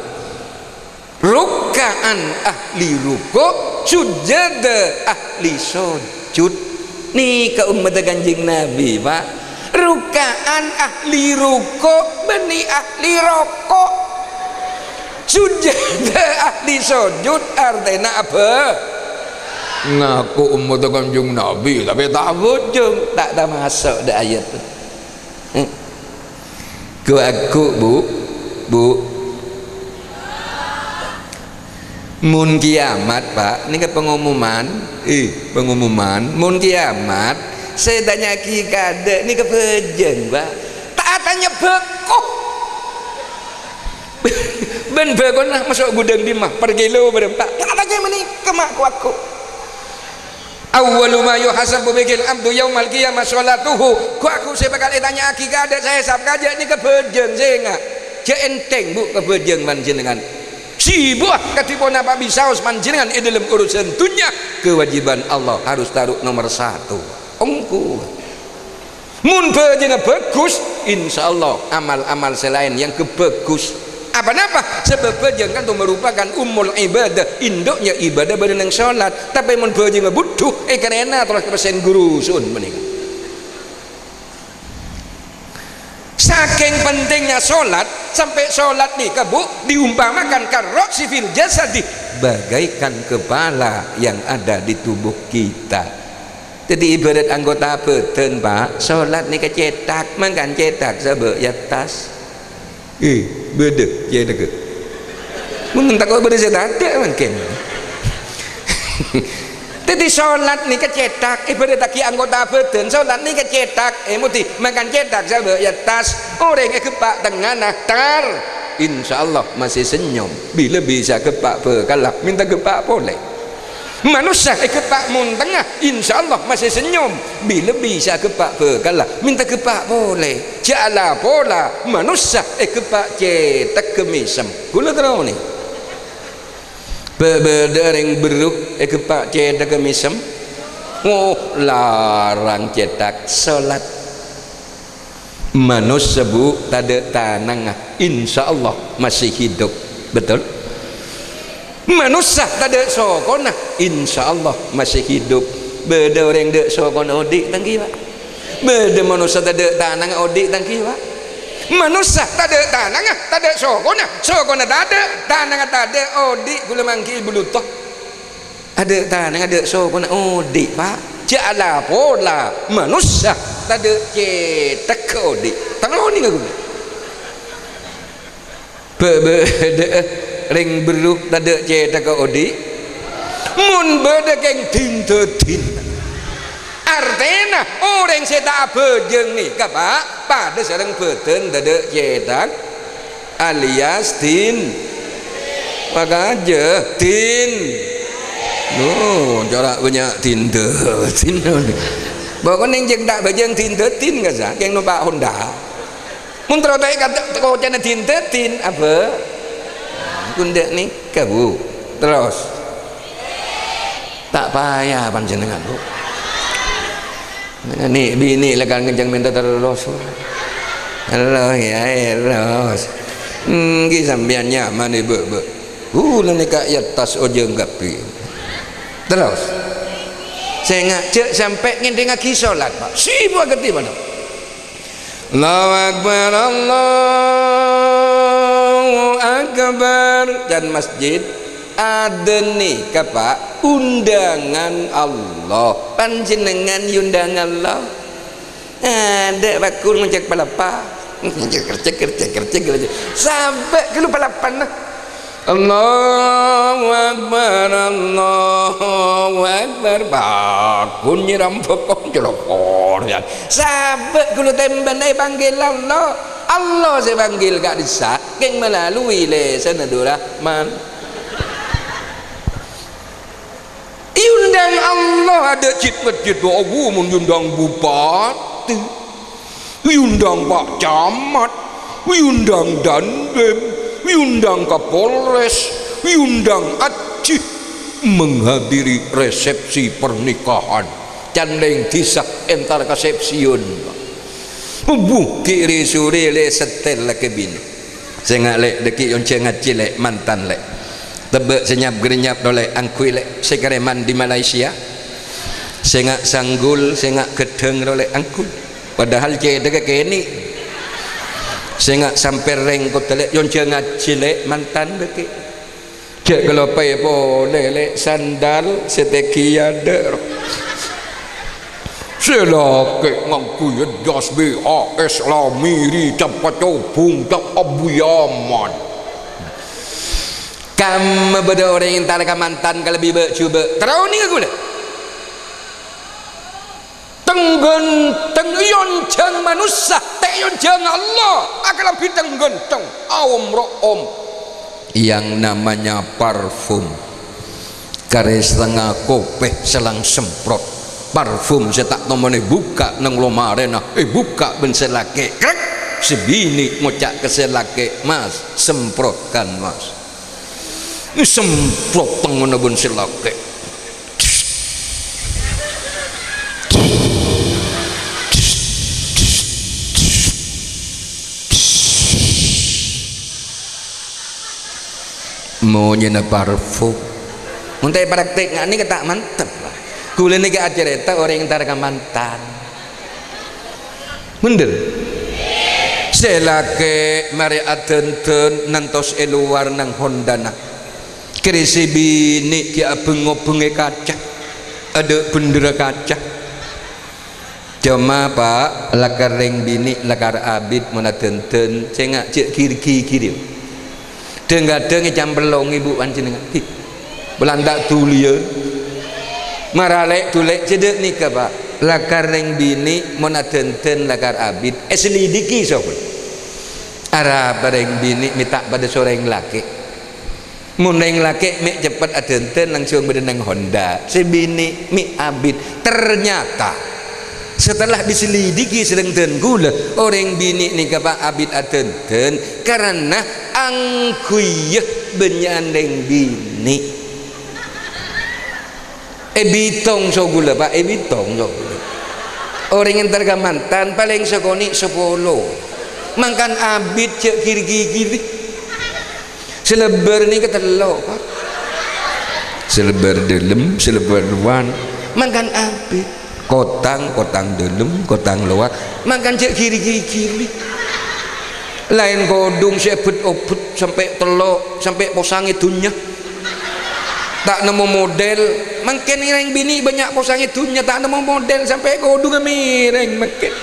Rukka'an, ahli ruku', sujjada, ahli sujud. Nèka ummadda Kanjeng Nabi, Pak. Rukka'an ahli ruku', bânnè ahli roko'. Sujjada ahli sujud, artèna apa? Ngaku ummadda Kanjeng Nabi, tapè ta' abhâjâng, ta' tamaso' dâ' ayat. Ghu-, ghu-, Bu, Bu. Mon kiamat, Pak, nèka pengumuman, eh, pengumuman. Mon kiamat, sè ètanya'aghi kaadâ' nèka bhâjâng, Pak. Ta' atanya bhâko. Bân bhâkona maso' ghudhâng dimma, per kilo bârâmpa. Ta' atanya mènèka, ma' ko-, aku. Awwalu ma yuhasabu bihil abdu yaumal qiyamah sholatuhu. Ghu-, ghu-, sè bhâkal ètanya'aghi kaadâ' sè èsap kajâ' nèka bhâjâng sènga'. Jhâ' ènthèng, Bu, kabhâjâng panjhennengan. Sibuwâ kadhi ponapa bisaos panjhennengan è dhâlem urusan dhunnya, kewajiban Allah harus taruh nomor satu. Ongghu. Mon bhâjângnga bhâghus, insyaallah amal-amal sè laèn èangghep bhâghus. Apa-napa? Sabâb bhâjâng kanto merupakan ummul ibadah, induknya ibadah bâdâ neng sholat. Tapè mon bhâjângnga budhu, èkarèna terros ka pèssèna ghuru, sun panèka. Sakèng pentingnya sholat, sampè' sholat nèka, Bu, diumpamakan karro'si fil jasadi, bagaikan kepala yang ada di tubuh kita. Dhâddhi, ibarat anggota bhâdhân, Pak. Sholat nèka cèthak, mangkana cèthak sabâ' è attas. Eh, bâdâ cèthagghâ. Mon tako' bâdâ sè tadâ' mangkèn. Dhâddhi, sholat nèka cèthak, ibarattaghi anggota bhâdhân, sholat nèka cèthak, eh, modi, mangkana cèthak sabâ' è attas. Orèng ègheppa' tengngana, tar. Insyaallah masih senyum. Bilâ bisa gheppa' bhâkalla, mènta gheppa' polè. Manossa ègheppa' mon tengnga, insyaallah masih senyum. Bilâ bisa gheppa' bhâkalla, mènta gheppa' polè. Jhâ' la-pola manossa ègheppa' cèthagghâ mèsem. Kaulâ terro nè. Bâ-, bâdâ rèng berru' ègheppa' cèthagghâ mèsem. Oh, larang cèthak, sholat. Manossa, Bu, tadâ' tanangnga, insyaallah masih hidup. Betul? Manossa tadâ' sokona, insyaallah masih hidup. Bâdâ orèng dâ' sokona odi' tangghâ, Pak. Bâdâ manossa tadâ' tanangnga odi' tangghâ, Pak. Manossa tadâ' tanangnga, tadâ' sokona, sokona tadâ', tanangnga tadâ', odi' ghulâ mangghi'i buluto. Adâ' tanang, adâ' sokona odi', Pak. Jhâ' la-pola manossa tadâ' cèthagghâ odi'. Tang onènga ghulâ. Bâ-, bâdâ'â rèng berru' tadâ' cèthagghâ odi'. Mon bâdâ kèng din-dâdin. Artèna orèng sè ta' abhâjâng nèka, Pak, padâ sareng bhâdhân tadâ' cèthak. Alias din. Makajâ, din. Duh, cara bânnya' din-dâdin. Pokokna jhâ' ta' bhâjâng din-dâdin, kassa', kèng nompa' Honda. Mon terro ta' èkat-, kocana din-dâdin, abâ'. Kondè' nèka, Bu. Terros. Ta' paya panjhennengan, Bu. Nè', binè' la kan kenceng mènta terros. Terros, ya, terros. Èngghi sampèyan nyaman, Ibu, Bu. Ghulâ nèka è attas ojhâng kabbhi. Terros. Sènga' jhâ' sampè' ngènḍhingngaghi solat, Pak. Sibuk akadhi, Pak. Allahu Akbar, Allahu Akbar. Can masjid, adzan nèka, Pak, undangan Allah. Panjhennengngan èondhâng Allah? Adâ', Pak, ghun ngocèk palappa. Ngocèk, kercek, kercek, kercek, kercek. Sampè' ghâllu palappana. Allahu Akbar, Allahu Akbar. Bagus nyèram bokong celokor, ya. Sampè' ghâllu tèmbhâna èpanggil Allah. Allah sè panggil ka'dhissa', kèng melalui lèsanna Durrahman. Èondhâng Allah adâ' jhit-masjid, awu, mon èondhâng bupati. Èondhâng Pak Camat, èondhâng Dandim, èondhâng Kapolres, èondhâng Ajji menghadiri resepsi pernikahan. Can lèng dhisa èntar ka sepsiun. Buh, ghi' rè-sorè lè setel lakè binè. Sènga' lè', dhâggi' èonjhâ ngajhi lè', mantan lè'. Tebbâ' sè nyap-ghârnyap ro lè', angghuy lè', sè karèman di Malaysia. Sènga' sanggul, sènga' ghâddhâng ro lè', angghuy. Padahal cèdhâghâ kènè'. Sènga' sampèrèng kottè lè', èonjhâ ngajhi lè', mantan dhâggi'. Jhâ' kaloppaè polè lè', sandal sè tèngghi adâ' ro. Sè lakè' ngangghuy jas B H S lamiri cap kacobung cap Abu Yaman. Kamma bâdâ orèng èntar ka mantan kalabbi bâ'-jhubâ'. Terro nèng ka ghulâ. Teng-ghânteng èonjhâng manossa, ta' èonjhâng Allah, akalabbi teng-ghânteng, aom-ro'om. Yang namanya parfum. Karè satengnga kopè selang semprot. Parfum sè ta' toman èbukka' neng lomarèna, èbukka' bân sè lakè'. Krek! Sè binè' ngoca' ka sè lakè', "Mas, semprotkan, Mas." Èsemprot tengngona bân sè lakè'. Monyèna parfum. Mon ta' èpraktek, nga' nèka ta' mantep, Pak. Ghulâ nèka acarèta orèng èntar ka mantan. Bhender? Sè lakè' marè adhândhân nantos è lowar neng hondana. Karè sè binè' ghi' abheng-ngobheng è kaca. Adâ' bhender è kaca. Coma, Pak, lakar rèng binè' lakar abit mon adhândhân, sènga' jhâ' gir-gigiri. Dhâng-kadhâng ècampellongè bu' panjhennengngan. Hi. Polana ta' dhuliyân. Mara lè'-dhulè' jhâ' dâ' nèka, Pak. Lakar rèng binè' mon adhândhân lakar abit, èselidiki sopon. Arapa rèng binè' mè' ta' padâ so rèng lakè'. Mon rèng lakè' mè' ceppet adhândhân langsung bâdâ neng honda, sè binè' mè' abit. Ternyata, setelah diselidiki sareng dân ghulâ, orèng binè' nèka, Pak, abit adhândhân karana angghuyyâ bânnya'an rèng binè'. Èbitong so ghulâ, Pak, èbitong so ghulâ. Orèng èntar ka mantan palèng sakonè' sapolo. Mangkana abit jhâ' gir-gigiri. Sè lebbâr nèka tello', Pak. Sè lebbâr dâlem, sè lebbâr lowar. Mangkana abit. Kotang, kotang dâlem, kotang lowar. Mangkana jhâ' gir-gigiri. Laèn kodhung sè èbhât-obhât sampè' tello', sampè' posang è dhunnya. Ta' nemmo model. Mangkèn rèng binè' bânnya' posang è dhunnya, ta' nemmo model, sampè' kodhungnga mèrèng mangkèn.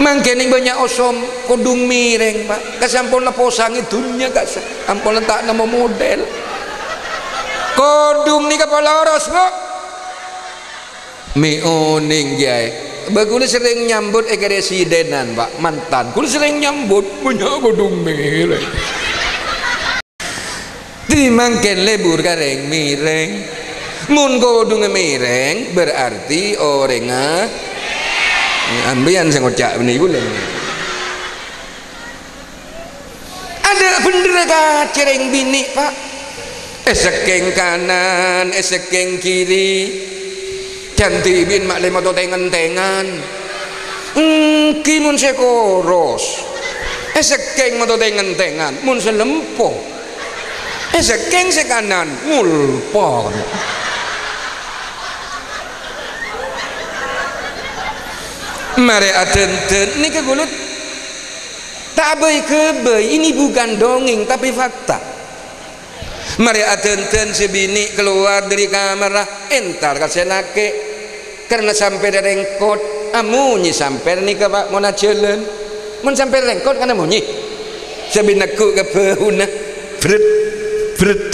Mangkèn bânnya' osom, kodhung mèrèng, Pak. Kasamponna posang è dhunnya, kasa-, amponna ta' nemmo model. Kodhung nèka paloros, Bu. Mè' onèng, Kèyaè. Bâ ghulâ serrèng nyambut è karesidenan, Pak, mantan. Ghulâ serrèng nyambut, bânnya' kodhung mèrèng. Dhi mangkèn lebur ka rèng mèrèng. Mon kodhungnga mèrèng, berarti orèngnga, ampèyan sè ngoca' bânnè ghulâ. Adâ' bhender kacè rèng binè', Pak. È sèkèng kanan, è sèkèng kiri. Can dhibi'en ma' lè mato tèng-èntèngan. Èngghi mon sè koros. È sèkèng mato tèng-èntèngan, mon sè lempo. È sèkèng sè kanan, ngolpa. Marè adhândhân, nèka ghulâ ta' bhâi-ghâbây, ini bukan dongeng, tapi fakta. Marè adhândhân sè binè' kalowar dâri kamarra, entar ka sè lakè'. Karna sampèyan rèngkot, amonyè sampèyan nèka, Pa', mon ajhâlân. Mon sampèyan rèngkot, kan amonyè. Sabi neggu' ka bâuna. Bret, bret.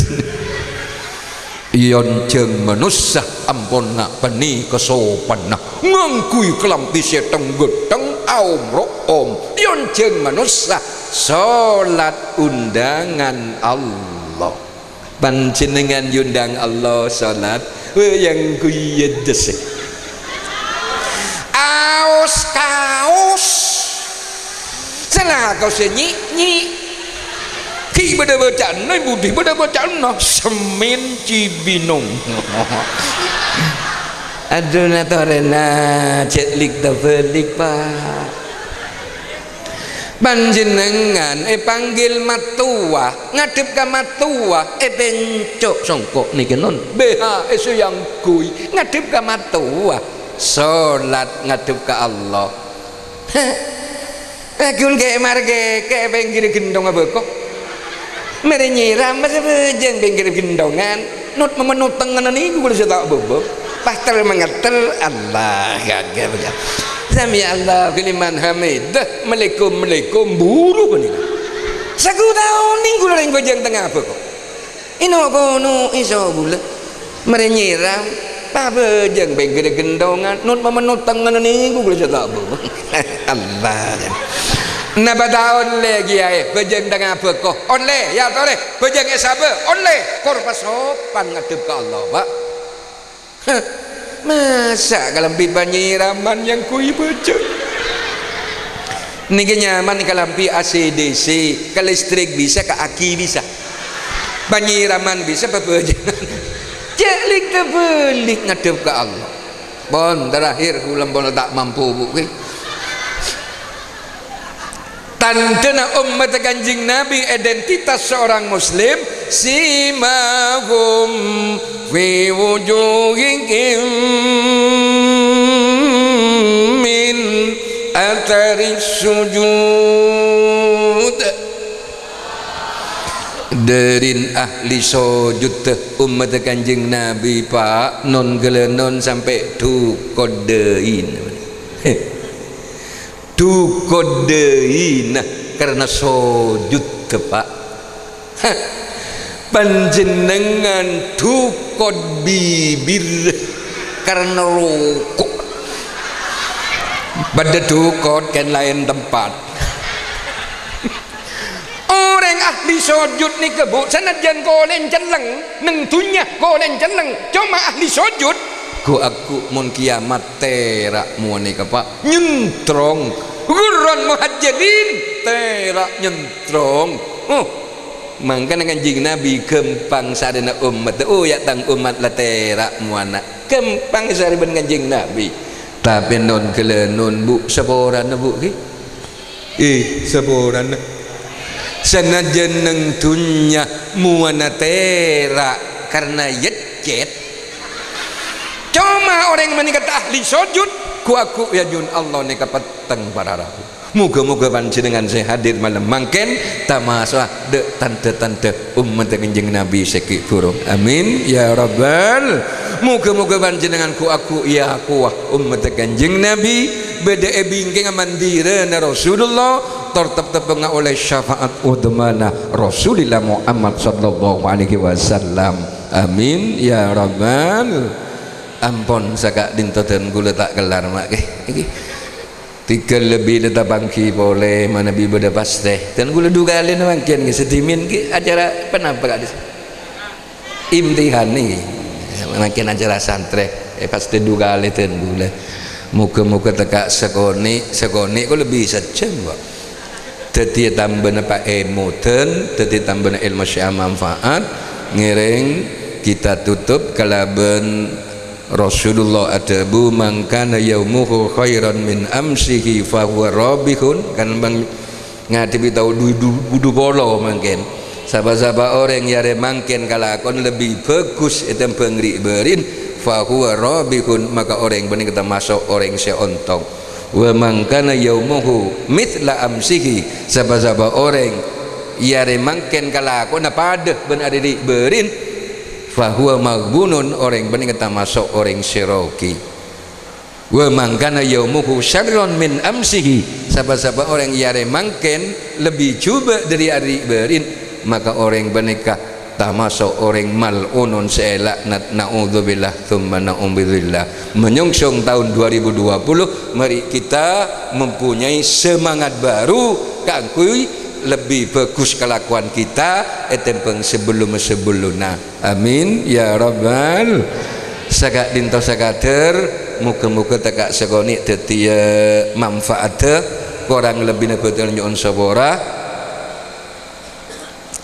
Èonjhâng manossa ampon nga' pennè kasopanna, ngangghuy kalambhi sè theng-ghettheng, aom-ro'om. Èonjhâng manossa solat onḍhângan Allah. Panjhennengngan èonḍhâng Allah solat, wè, yang guyeddes. Aos kaos. Sè lakos sè nyi'-nyi'. Ghi' bâḍâ bâca'anna, è budi bâḍâ bâca'anna. Semmèn Cibinong. Adu, na torèna, cè' lik-tabâlik, Pa'. Panjhennengngan èpanggil mattowa, ngaḍhep ka mattowa, èpènco' songko' nèka, non. B H èsèyangghuy, ngaḍhep ka mattowa. Solat ngaḍhep ka Allah. Heh. Laghun kè' marè kè' è pèngghirrâ ghentong abâko. Marè nyèram, masa bhâjâng pèngghirrâ ghentongan. Not-mamennot tengnganna nèko ghulâ sè ta' bâbâ. Pas tel-mangetel, Allah, ghâghâr, ya. Sami Allahu liman hamidah, malaikum-malaikum, buru panèka. Saku taon nèng ghulâ rèng bhâjâng tengnga abâko. Ino-kono iso ghulâ. Marè nyèram, pas bhâjâng pèngghirrâ ghentongan, not-mamennot tengnganna nèko ghulâ sè ta' bâbâ. Allah. Napa ta' ollè, Kèyaè, bhâjâng tengnga abâko? Ollè, ya torè. Bhâjâng è sabâ? Ollè. Kor pasopan ngaḍhep ka Allah, Pa'. Hah, masa' kalambhi panyèraman èyangghuy bhâjâng? Nèka nyaman kalambhi A C D C, ka listrik bisa, ka aki bisa. Panyèraman bisa, pabhâjângan. Cè' lik-tabâlik ngaḍhep ka Allah. Pon, terakhir, ghulâ pon ta' mampu, Bu', ghi. Tanḍhâna ommaddhâ Kanjeng Nabi, identitas seorang muslim, simahum fi wujuhihim min atharis sujud. Ḍârin ahli sojud, ommaddhâ Kanjeng Nabi, Pa', non-ghâlânon sampè' ḍu-koḍḍâina. Ḍu-koḍḍâina karna sojud, Pa'. Hah. Panjhennengngan ḍu-koḍ bibir karna roko'. Bâḍâ ḍu-koḍ kan laèn tempat. Orèng ahli sojud nèka, Bu', sanajjân kolèna cellèng, neng dhunnya kolèna cellèng, coma ahli sojud, ghu-, agghu' mon kiyamat tèra' mowa nèka, Pa', nyentrong. Ghurron muhajjalin, tèra' nyentrong. Oh, mangkana Kanjeng Nabi ghâmpang sarèna ommat. Oh, ya' tang ommat la tèra' mowana. Ghâmpang sarè bân Kanjeng Nabi. Tapè non-ghâlânon, Bu', saporana, Bu', ghi. Eh, saporana. Sanajjân neng dhunnya mowana tèra' karna yeccet. Coma orèng mènangka ta' ahli sojud, ghu-, agghu' èajhun Allah nèka petteng para rabu. Moghâ-moghâ panjhennengngan sè hadir malem mangkèn tamaso'a ḍâ' tanḍhâ-tanḍhâ ommaddhâ Kanjeng Nabi sè ghi' bhurung. Amin, ya Rabbal. Moghâ-moghâ panjhennengngan ghu-, agghu' èakowa ommaddhâ Kanjeng Nabi, bâḍâ è bingkèngnga manḍirâna Rasulullah, tor tep-, teppengnga ollè syafaat udhmana Rasulillah Muhammad sallallahu alaihi wasallam. Amin, ya Rabbal. Ampon, saka'ḍinto dhân ghulâ ta' kellar, ma' kè. Iki. Tèghâl lebbi la tapangghi polè, manabi bâḍâ pastè. Dhân ghulâ ḍu kalèna mangkèn, ghi, sè ḍimèn, ghi, acara ponapa, ka'ḍissa'? Imtihan, ghi. Mangkèn acara santrè, eh, pastè ḍu kalè dhân ghulâ. Moghâ-moghâ tèka sakonè', sakonè' kok lebbi sajjhâm, kok. Dhâddhiyâ tambâna paèmodhân, dhâddhiyâ tambâna èlmo sè amanfaat, ngèrèng kita tutup kalabân Rasulullah adhâbu, "Man kana yaumuhu khairan min amsihi fahuwa rabihun." Kan bân ngadhebbhi taon ḍu-, ḍu-, ḍu polo mangkèn. Sapa-sapa orèng è arè mangkèn kalakowan lebbi bhâghus ètèmbhâng ri'-bâri'na, fahuwa rabihun, maka orèng panèka tamaso' orèng sè ontong. Wa man kana yaumuhu mitsla amsihi, sapa-sapa orèng è arè mangkèn kalakowanna padâ bân arè ri'-bâri'na, fahuwa maghbunun, orèng panèka tamaso' orèng sè rogi. Wa man kana yaumuhu syarran min amsihi, sapa-sapa orèng è arè mangkèn lebbi jhubâ' dâri arè ri'-bâri'na, maka orèng panèka tamaso' orèng mal'unun sè èlaknat, naudzubillah tsumma naudzubillah. Menyongsong taon dua ribu dua puluh, mari kita mempunyai semangat baru kaangghuy lebbi bhâghus kalakowan kita ètèmbhâng sabellum-sabellunna. Amin ya rabbal. Saka'dinto sakadâr, moghâ-moghâ tèka' sakonè' dhâddhiyâ manfaat. Korang lebbina bhâdhân nyo'on sapora.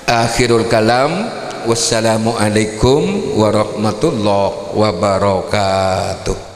Akhirul kalam, wassalamualaikum warahmatullahi wabarakatuh.